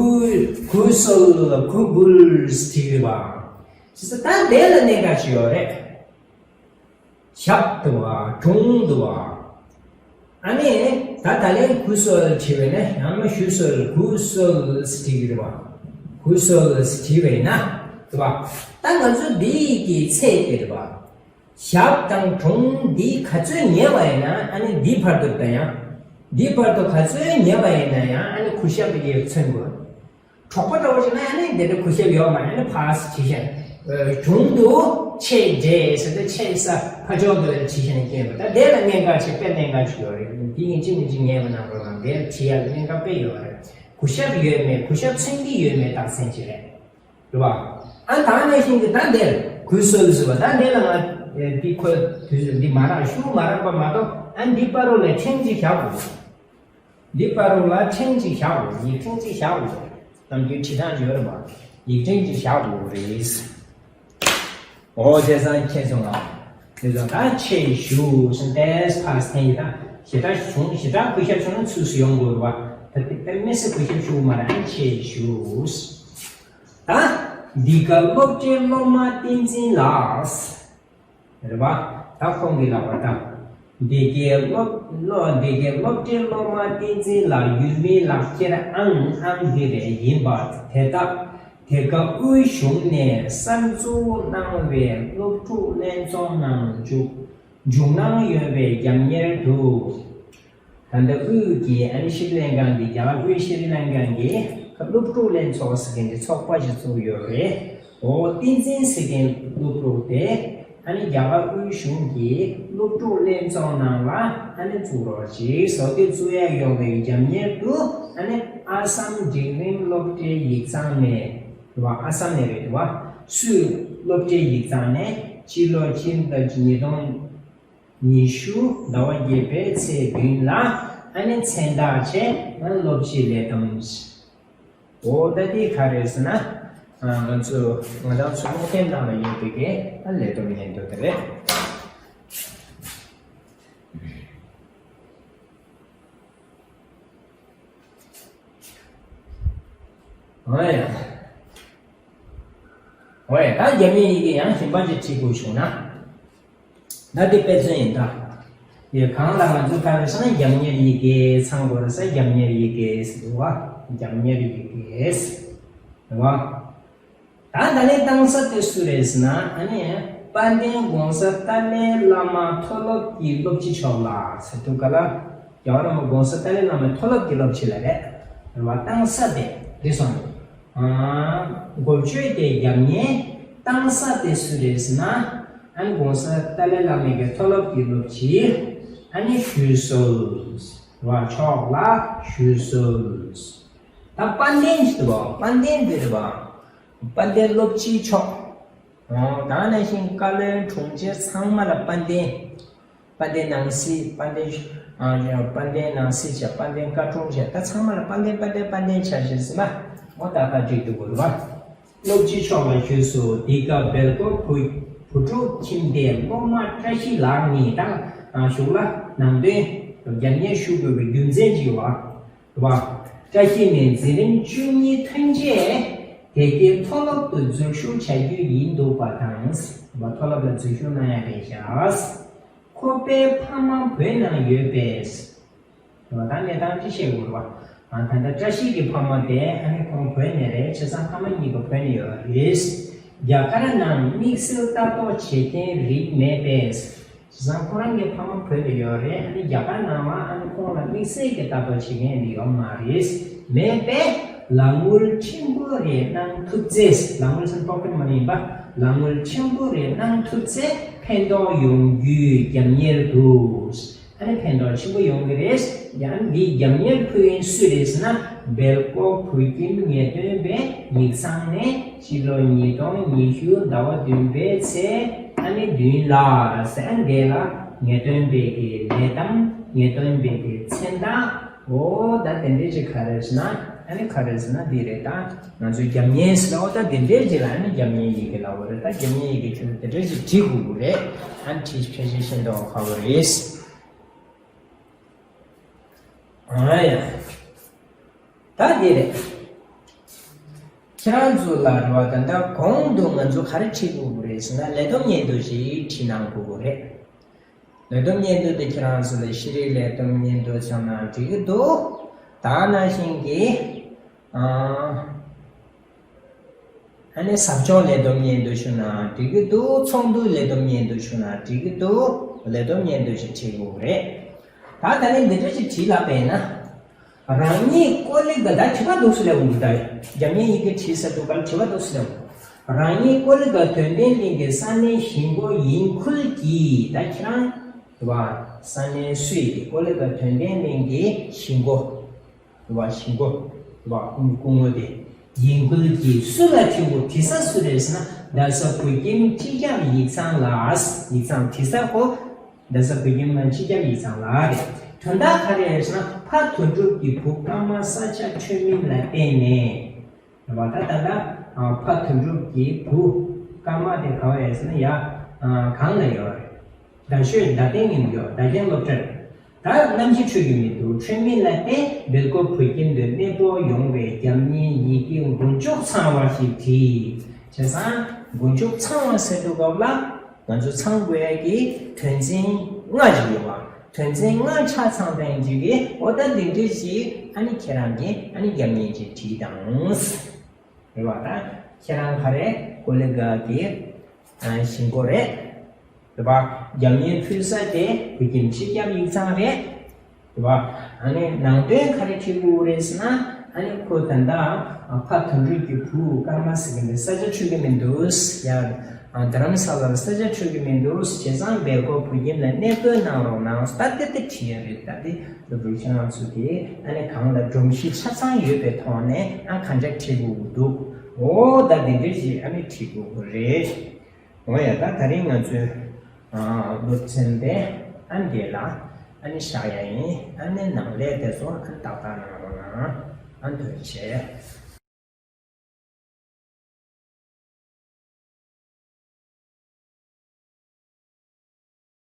གུ་གསོལ་གུ་འབུལ་ཟེར་གྱི་རེད་བ། ཟེར་ད་དེ་ལ་གནད་འགག་ཅིག་ཡོད་རེད། ཞབས་འདུག་བ། དྲུང་འདུག་བ། ཨ་ནི་ད་ད་ལན་གུ་གསོལ་བྲིས་པས་ན། ཡང་ན་ཞུ་གསོལ་གུ་གསོལ་ཟེར་བྲིས་ཀྱི་རེད་བ། གུ་གསོལ་ཟེར་བྲིས་པས་ན་འདུག་བ། ད་ང་ཚོ་འདི་གི་ཚད་དེ་རེད་བ། ཞབས་དང་དྲུང་འདི་ག་ཚོད་ཉེ་བ་ཡིན་ན་ཨ་ནི་འདི་བར་དུ། ད་ཡང་འདི་བར་དུ་ག་ཚོད་ཉེ་བ་ཡིན་ན་ཡང་ཨ་ནི་གུ་ཞབས་ཀྱིས་མཚོན་དགོས། གྲོགས་པོ་འདྲ་བོ་ཞིག་ན་ཨ་ནི་དེ་འདྲ་གུ་ཞབས་ཡོད་མ་རེད། ཨ་ནི་ཕར་ཕྱིན་བྱས། དྲུང་དུ་ཕྱེད་བགྲད་ཟེར་ཏེ་ཕྱེད་ས་ཕར་ཕྱོགས་འདི་ལ་ཕྱིན་བྱས་ནས་བསྐྱོན་པ། ད་དེ་ལ་གནད་འགག་ཆེ། དཔེ་གནད་འགག་ཅིག་ཡོད་རེད། དེ་ཡིན་གཅིག་མིན་གཅིག་ངེས་པ་ནང་ལོགས་ལ་འདིར་བྲིས་ཡག་གནད་འགག་དཔེ་ཡོད་རེད། གུ་ཞབས་ཡོད་མེད། གུ་ཞབས་མཚོན་གྱི་ཡོད་མེད་རྟགས་མཚན་ཅིག་རེད། རེད་བ། ཨ་ད་ནང་བཞིན་གྱི་ད་འདིར་གུ་གསོལ་ཟེར་བ། ད་འདི་ལ་ང་འདི་ཁོ་དུས་ཚོད་འདི་མ་རག་ཤུགས་མ་རག་པ་མ་གཏོགས། ཨ་འདི་བར་དུ་ལ་ཕྲེང་གཅིག་བཞག་དགོས། འདི་བར་དུ་ལ་ཕྲེང་གཅིག་བཞག་དགོས། ཡིག་ཕྲེང་གཅིག་བཞག་དགོས། ནམ་རྒྱུན་བྲིས་སྟངས་ཡོད་རེད་བ། ཡིག་ཕྲེང་གཅིག་བཞག་དགོས་རེད། འོ་བྱས་ཙང་ཁྱེད་ཚོ་ང་དེ་ཚོ་ད་ཕྱེད་བཞུགས་ཟེར་ཏེ་ཕར་འཐེན་ཡིན། ད་ཞེ་དྲག་བྱུང་། ཞེ་དྲག་གུ་ཞབས་བྱུང་ན་ཚུགས་སུ་ཡོང་དགོས་རེད་བ། ད་དེ་དཔེ་མི་སྲིད་གུ་ཞབས་ཞུ་མ་རེད། ཕྱེད་བཞུགས། ད་འདི་ག་སློབ་གྲྭའི་སློབ་མ་བསྟན་འཛིན་ལགས། རེད་བ། ད་ཁོང་གིས་ལབ་པ་ད། འདི་གའི་སློབ་སློབ་འདི་གའི་སློབ་གྲྭའི་སློབ་མ་བསྟན་འཛིན་ལགས་ཡུལ་མིའི་ལག་ཁྱེར་ཨང་ཨང་འདི་རེད། ཡིན་པ་དེ་ལྟ། དེ་ག་དབུས་གཞུང་ནས་གསར་འཛུགས་གནང་བའི་སློབ་ཕྲུག་ལྷན་ཚོགས་ནང་འཇུག་འཇུག་གནང་ཡོད་པའི་རྒྱབ་གཉེར་དུ། ད་ལྟ་དབུས་ཀྱི་ཨ་ནི་ཤྲི་ལང་ཀ་གི། རྒྱ་གར་དབུས་ཤྲི་ལང་ཀ་གི་སློབ་ཕྲུག་ལྷན་ཚོགས་ཟེར་མཁན་གྱི་ཚོགས་པ་ཞིག་བཙུགས་ཡོད་རེད། འོ་བསྟན་འཛིན་ཟེར་མཁན་སློབ་ཕྲུག་དེ་ཨ་ནི་རྒྱ་གར་དབུས་གཞུང་གི་སློབ་ཕྲུག་ལྷན་ཚོགས་ནང་ལ་ཨ་ནི་བཙུགས་རོགས་གྱིས་ཟེར་ཏེ་བཙུགས་ཡག་ཡོང་བའི་རྒྱབ་གཉེར་དུ། ཨ་ནི་ཨ་སམ་འབྲིང་རིམ་སློབ་གྲྭའི་ཡིག་ཚང་ནས་རེད་བ། ཨ་སམ་ནས་རེད་བ། སུད་སློབ་གྲྭའི་ཡིག་ཚང་ནས་སྤྱི་ལོ་ཕྱི་ཟླ་ཉིས་སྟོང་ཉི་ཤུ་ཟླ་བ་བརྒྱད་པའི་ཚེས་བདུན་ལ་ཨ་ནི་མཚན་རྟགས་བྱས་ཨ་སློབ་སྤྱིའི་ལས་བསྡོམས། འོ་ད་འདི་ག་རེད་ཟེར་ན། ཨ་ང་ཚོ་ང་རང་ཚོ་རྨོངས་དད་ནང་ལ་ཡོད་པའི་གི་ཨ་ལས་བསྡོམས་ཉིན་ཐོ་དེ་རེད། འོ་ཡ། འོ་ཡ། ད་རྒྱབ་གཉེར་ཡི་གེ་ཡང་གཞན་པ་ཅིག་བྲིས་དགོས་བྱུང་ན། ད་འདི་དཔེ་མཚོན་ཡིན་ད། ཡོད་གང་ལ་ང་ཚོ་ག་རེ་ཟེར་ན་རྒྱབ་གཉེར་ཡི་གེ་ཚང་དགོས་རེད་ཟེར། རྒྱབ་གཉེར་ཡི་གེ་ཟེར་བ། རྒྱབ་གཉེར་ཡི་གེ་ཟེར་བ། ད་ད་ལན་བཏང་ས་དེ་སུ་རེད་ཟེར་ན། ཨ་ནི་དཔལ་ལྡན་གོང་ས་ཏཱ་ལའི་བླ་མ་མཐོ་སློབ་ཀྱི་སློབ་སྤྱི་མཆོག་ལ་ཟེར་འདུག་ག་ལ། རྒྱལ་བ་རིན་པོ་གོང་ས་ཏཱ་ལའི་བླ་མའི་མཐོ་སློབ་ཀྱི་སློབ་སྤྱི་ལ་རེད། རེད་བ། བཏང་ས་དེ་འདི་སོང་། ཨ་འགོ་བརྗོད་དེ་རྒྱབ་གཉེར། བཏང་ས་དེ་སུ་རེད་ཟེར་ན། ཨ་ནི་གོང་ས་ཏཱ་ལའི་བླ་མའི་གི་མཐོ་སློབ་ཀྱི་སློབ་སྤྱི། ཨ་ནི་ཞུ་གསོལ་བ་མཆོག་ལ་ཞུ་གསོལ། ད་དཔལ་ལྡན་ཞིག་འདུག་བ། དཔལ་ལྡན་འདི་རེད་བ། དཔལ་ལྡན་སློབ་སྤྱི་མཆོག་འོ་ད་ནང་བཞིན་བཀའ་བློན་དྲུང་ཆེ་ཚང་མ་ལ་དཔལ་ལྡན། དཔལ་ལྡན་ནང་སྲིད། དཔལ་ལྡན། ཨ་དཔལ་ལྡན་ནང་སྲིད་བྱས། དཔལ་ལྡན་བཀའ་དྲུང་བྱས། ད་ཚང་མ་ལ་དཔལ་ལྡན་དཔལ་ལྡན་དཔལ་ལྡན་བྱས་བྱས་ཟེར་ན། འོ་ད་ག་འགྲིག་འདུག་གོ། རེད་བ། སློབ་སྤྱི་མཆོག་ལ་ཞུ་གསོལ། འདི་ག་སྦེལ་ཀོབ་བུ་བུ་ཕྲུག་ཁྱིམ་སྡེའི་སློབ་མ་བཀྲ་ཤིས་ལགས་ནས་དང་གཞུག་ལ་ནང་དོན། རྒྱབ་གཉེར་ཞུ་དགོས་པའི་རྒྱུ་མཚན་ཅིག་ཡོད་པ། བཀྲ་ཤིས་ནས་འཛིན་རིམ་བཅུ་གཉིས་ཐོན་རྗེས་དེ་གའི་མཐོ་སློབ་ཏུ་འཛུལ་ཞུགས་བྱ་རྒྱུ་ཡིན་འདུག་པ་དང་། མཐོ་སློབ་ལ་འཛུལ་ཞུགས་གནང་ཡ་རེད་ཤག་ཁོ་པའི་ཕ་མ་བོད་ནང་ཡོད་པས། ད་གནས་སྟངས་ཅི་བཤད་དགོས་རེད་བ། ད་ལྟ་བཀྲ་ཤིས་ཀྱི་ཕ་མ་དེ་ཨ་ནི་ཁོང་བོད་ནས་རེད། བྱས་ཙང་ཕ་མ་གཉིས་ཀ་བོད་ནས་ཡོད་རེད། རྒྱ་གར་ནང་དམིགས་བསལ་ལྟ་རྟོག་བྱེད་མཁན་རིགས་མེད་པས། བྱས་ཙང་ཁོ་རང་གི་ཕ་མ་བོད་ལ་ཡོད་རེད། ཨ་ནི་རྒྱ་གར་ནང་ལ་ཨ་ནི་ཁོང་ལ་དམིགས་བསལ་གྱི་ལྟ་རྟོག་བྱེད་མཁན་རིགས་ཡོད་མ་རེད། མེད་པས་ལག་དངུལ་ཕྲན་བུ་རེ་གནང་ཐུབ་ཚེ། ལག་དངུལ་ཟེར་པོ་ཀེཊ་མ་ནི་ཡིན་པ། ལག་དངུལ་ཕྲན་བུ་རེ་གནང་ཐུབ་ཚེ་ཕན་ཐོགས་ཡོང་རྒྱུའི་རྒྱབ་གཉེར་དུ། ཨ་ནི་ཕན་ཐོགས་ཆེན་པོ་ཡོང་གི་རེད། ཡང་འདིའི་རྒྱབ་གཉེར་ཕུལ་མཁན་སུ་རེད་ཟེར་ན། སྦེལ་ཀོབ་བོད་ཁྱིམ་ངེས་སྟོན་པའི་ཡིག་ཚང་ནས་སྤྱི་ལོ་ཉིས་སྟོང་ཉི་ཤུ་ཟླ་བ་བདུན་པའི་ཚེས་ཨ་ནི་བདུན་ལ་ཟེར། ཨ་ནི་འདི་ལ་ངེས་སྟོན་པའི་གི་ལས་དམ། ངེས་སྟོན་པའི་གི་མཚན་རྟགས། འོ་ད་དེ་འདྲས་ཅིག་ག་རེ་ཟེར་ན། ཨ་ནི་ག་རེ་ཟེར་ན་འདི་རེད། ད་ང་ཚོའི་རྒྱབ་གཉེར་ཟེར་ལ། འོ་ད་དེ་འདྲས་ཅིག་ལ་ཨ་ནི་རྒྱབ་གཉེར་ཡི་གེ་ལབ་པ་རེད། ད་རྒྱབ་གཉེར་ཡི་གེ་ཁྱོད་ཚོ་དེ་འདྲས་ཅིག་བྲིས་དགོས་ཀྱི་རེད། ཨ་ནི་བྲིས་ཕལ་ཆེར་ཤེས་མདོག་ཁ་པོ་རེད། ཨ་ཡ། ད་འདི་རེད། ཁྱེད་རང་ཚོ་ལ་རེད་བ། ད་ལྟ་གོང་དུ་ང་ཚོ་ག་རེ་བྲིས་དགོས་ཀྱི་རེད་ཟེར་ན། ལས་བསྡོམས་སྙན་ཐོ་ཞིག་བྲིས་གནང་དགོས་ཀྱི་རེད། ལས་བསྡོམས་སྙན་ཐོ་དེ་ཁྱེད་རང་ཚོ་ལ་ཤེས་རིག་ལས་བསྡོམས་སྙན་ཐོ་ཚང་ན་འགྲིག་གི་འདུག་ད་ནང་བཞིན་གྱི། ཨ་ཨ་ནི་ཟབ་སྦྱོང་ལས་བསྡོམས་སྙན་ཐོ་ཞུ་ན་འགྲིག་གི་འདུག་ཚོགས་འདུ་ལས་བསྡོམས་སྙན་ཐོ་ཞུ་ན་འགྲིག་གི་འདུག་ལས་བསྡོམས་སྙན་ཐོ་ཞིག་བྲིས་དགོས་རེད། ད་ད་ནི་འདི་འདྲ་ཞིག་བྲིས་ལབ་པས་ན། རང་ཉིད་ཀོ་ལི་གྷལ། ད་བྲིས་པ་འདུག་སེ་ལབ་འདུག་ད་རྒྱབ་གཉེར་ཡི་གེ་བྲིས་ས་འདུག་ག་བྲིས་པ་འདུག་སེ་ལབ་འདུག་རང་ཉིད་ཀོ་ལི་གྷལ་དོན་ལྡན་གླིང་གི་ས་གནས་གཞིས་འགོ་ཡིན་ཁུལ་གྱིས། ད་ཁྱེད་རང་རེད་བ། ས་གནས་སུ་ཡིན་གྱི། ཀོ་ལི་གྷལ་དོན་ལྡན་གླིང་གི་གཞིས་འགོ་རེད་བ། གཞིས་འགོ་རེད་བ། སྐུ་ངོ་དེ་ཡིན་ཁུལ་གྱིས་སུ་ལ་བྲིས་དགོས། བྲིས་ས་སུ་རེད་ཟེར་ན། རྡ་ས་བོད་ཁྱིམ་སྤྱི་ཁྱབ་ཡིག་ཚང་ལ། ཡིག་ཚང་བྲིས་ས་ཁོ། རྡ་ས་བོད་ཁྱིམ་ནང་སྤྱི་ཁྱབ་ཡིག་ཚང་ལ་རེད། དོན་དག་ག་རེ་རེད་ཟེར་ན། ཕ་དོན་གྲུབ་ཀྱི་བུ་ཀརྨ་ས་སྐྱ་ཆོས་སྨིན་ལ་བརྟེན་ནས་རེད་བ། ད་ད་ལྟ་ཕ་དོན་གྲུབ་ཀྱི་བུ་ཀརྨ་དེ་ག་བ་རེད་ཟེར་ན། ཡ་གང་ལ་ཡོད་རེད། རྡ་ཤོད་རྡ་སྟེང་ཡིན་ཡོད། རྡ་རྒན་སློབ་གྲྭ་རེད། ད་གནམ་གཤིས་འཕྲོད་ཀྱི་མི་འདུག་འཕྲོད་མིན་ལ་བརྟེན་སྦེལ་ཀོབ་བོད་ཁྱིམ་དུ་གནས་སྤོ་ཡོང་བའི་རྒྱབ་གཉེར་ཡི་གེ་མགོ་མཇུག་ཚང་བ་ཞིག་བྲིས། བྱས་ཙང་མགོ་མཇུག་ཚང་བ་ཟེར་དུས་སྐབས་ལ། ང་ཚོ་ཚང་དགོས་ཡ་གི་དོན་ཚན་ལྔ་ཞིག་ཡོད་པ། དོན་ཚན་ལྔ་ཆ་ཚང་སྟེང་ཅིག་གི། འོ་ད་འདི་འདྲ་ཞིག་ཨ་ནི་ཁྱེད་རང་གིས་ཨ་ནི་རྒྱབ་གཉེར་ཅིག་བྲིས་དང་། རེད་བ། ད་ཁྱེད་རང་ག་རེ། ཀོ་ལི་གྷལ་གྱི་གཞིས་འགོ་རེད། རེད་བ། རྒྱབ་གཉེར་ཕུལ་ས་དེ་བོད་ཁྱིམ་སྤྱི་ཁྱབ་ཡིག་ཚང་རེད། རེད་བ། ཨ་ནི་ནང་དོན་ག་རེ་བྲིས་དགོས་རེད་ཟེར་ན། ཨ་ནི་ཁོ་ད་ལྟ་ཕ་དོན་གྲུབ་ཀྱི་བུ་ཀརྨ་ཟེར་གྱི་འདུག་ས་ཆ་འཕྲོད་ཀྱི་མི་འདུག་ཡ་རྡ་རམ་ས་ལར་ས་ཆ་འཕྲོད་ཀྱི་མི་འདུག་བྱས་ཙང་སྦེལ་ཀོབ་བོད་ཁྱིམ་ལ་གནས་སྤོ་གནང་རོགས་གནང་། ད་དེ་དེ་བྲིས་ཡ་རེད། ད་དེ་ལོ་རྒྱུས་ཁྱེད་རང་ཚོ་དེ་ཨ་ནི་གང་ལ་སྒྲོམ་གཞི་ཆ་ཚང་ཡོད་པའི་ཐོག་ནས་ཨ་ག་འདྲ་བྲིས་དགོས་འདུག་འོ་ད་དེ་འདྲ་ཞིག་ཨ་ནི་བྲིས་དགོས་རེད། འོ་ཡ། ད་དེ་རིང་ང་ཚོའི་ཨ་སློབ་ཚན་དེ་ཨ་འདི་ལ་ཨ་ནི་བཞག་ཡ་ཡིན། ཨ་ནི་ནང་ལས་དེ་ཚོ་ཨ་ནི་ཏག་ཏག་གནང་རོགས་གནང་། ཨ་ཐུགས་རྗེ་ཆེ།